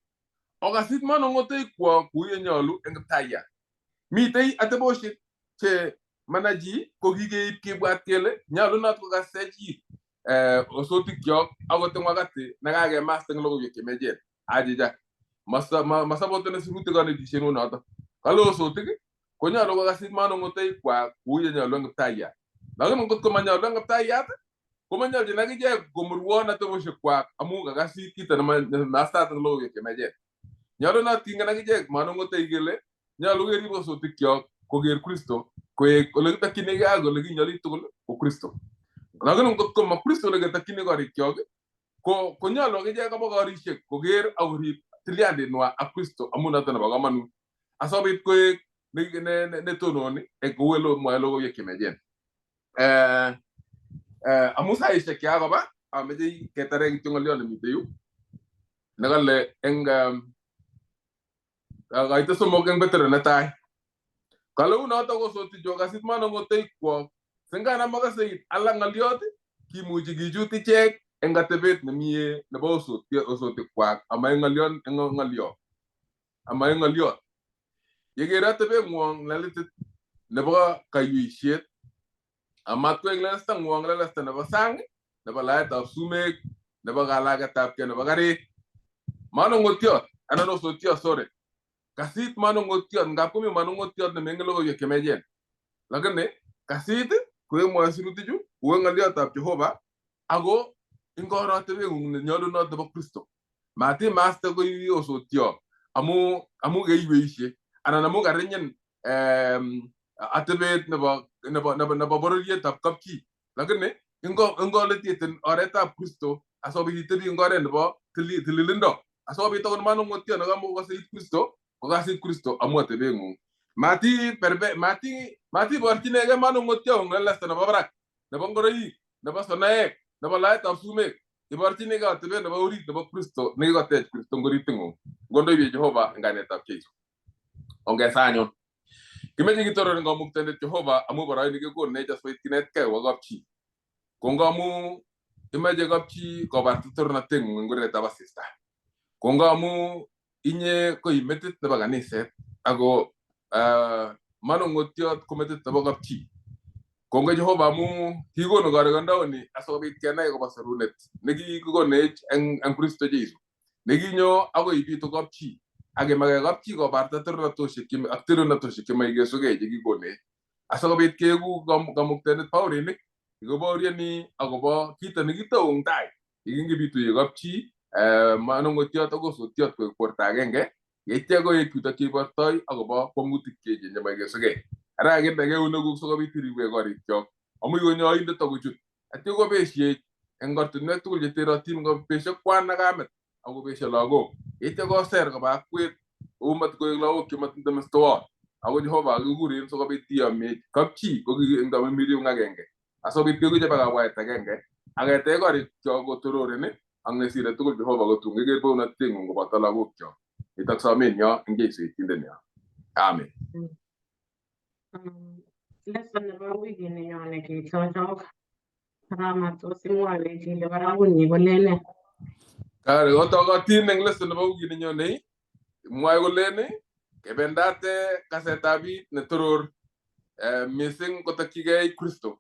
okasit manong'otoikwok kou ye nyolu eng kiptaiyat. Mitei atebosiek che manachi ko kikeib kibwat kele nyolunot kokase chi osotikyok akot eng wakati nekakemasta eng logoiwek chemechen. Achicha, masapoteni sirutik konetisiet noto. Kale osotik konyolu kokasit manong'otoikwak kou ye nyolu eng kiptaiyat. Lakini ngot ko manyolu eng kiptaiyat komanyolchin akichek komurwon atebosiekwak amu kakasit kito nemastat eng logoiwek chemechen. Nyolunot kingen akichek manong'otoik kele nyolu kerib osotikyok koker Kristo koek ole kitokchinigei ak ole kinyoli tugul ko Kristo. Lakini ngot ko ma Kristo neketokchini korikyok ko konyolu akichek koba korisiek koker ak korib tilyandinwa ak Kristo amu noto nebo komonut asikobit koek netononi kou ele mwoe logoiwek chemechen. Amu saisiek chekakoba ameche ketare kityo ng'olyo nemite yu nekale eng kaite somok eng Petero netai. Kale unoto kosoti chokasit manong'otoikwok singana makaseit alak ng'olyot kimuchi kichut ichek eng atebet nemie nebo osotikwak ama eng ng'olyon eng ng'olyo ama eng ng'olyot. Yeker atebeng'wong nelitit nebo kaiweisiet amat koek lelestang'wong lelesta nebo sang nebo laetab sumek nebo kalaketabkei nebo karik. Manong'otiot anan osotiot sorry kasit manong'otiot ngap komi manong'otiot nemengen logoiwek chemechen lakini kasit koemwoe sirutichu kou eng ng'oliotab Jehova ako ingoro atebeng'ung nenyolunot nebo Kristo. Matimaste koi osotio amu amu keiweishe anan amu karinyin atebet nebo nebo nebo nebo bororietab kapchi lakini ingo ingoletieten oretab Kristo asikobit itebi eng oret nebo tililindo asikobit akot manong'otiot nekamokokase it Kristo kokasit Kristo amu atebeng'ung. Mati perbe mati matiborchinegei manong'otiong'ung lelesta nebo barak nebo ngoroik nebo sonoek nebo laetab sumek iborchinigei atebet nebo orit nebo Kristo nekikotech Kristo eng oriting'ung. Ngondoiwech Jehova eng kainetab Jesu. Ongesa anyun. Kimeche kitoror eng kamuktaindet Jehova amu boroin nekikonech asikobit kinetkei kobo kapchi. Kongoi amu imeche kapchi kobarta torornateng'ung eng kuretab asista. Kongoi amu inye ko i metit nebo kaniset ako manong'otiot ko metit nebo kapchi. Kongoi Jehova amu kikonu korikondouni asikobit kenai akobo sorunet nekikikonech eng Kristo Jesu nekinyo akoi ibitu kapchi ak imake kapchi kobarta torornatosiek ak torornatosiek chemaikesugei chekikonech asikobit keeku kamuktaindet baorinik kikobaorioni akobo kito nekitou eng tai yekingebitu ye kapchi manong'otiot ak osotiot koek borto agenge yeitya koek chutok cheibortoi akobo kwong'utik cheechen chemaikesugei. Ara kakinde keunekuk sikobit iribwech korikyok amu ikonyo oindet akochut atya kobesiech eng ortinwek tugul cheterotin kobesio kwan ak kamet akobesio lagok yeitya koser koba akwet kou matkoek lagok chematindoi mestowot ako Jehova kikuren sikobit iyomech kapchi ko eng tamirmiriet agenge asikobit keku chebo kabwaet agenge ak ketech korikyok kotororen ak nesire tugul Jehova kotun keker bounatengung koboto lagokyok. Nitok somenyo eng Jesu Itindenyo. Amen. Lesson nebo wikit nenyone kechochok. Karama tos imwowech ile barakunyi kolen nee? Kare otokotin eng lesson nebo wikit nenyone mwoe kolen kebendate kasetab it netoror mising kotokyigei Kristo.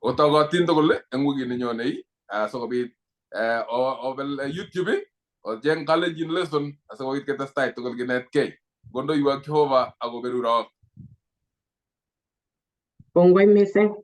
Otokotin tugul eng wikit nenyone asikobit obel YouTube ocheng Kalenjin lesson asikobit ketestai tugul kinetkei. Kondoiwok Jehova akoberurok. Kongoi mising.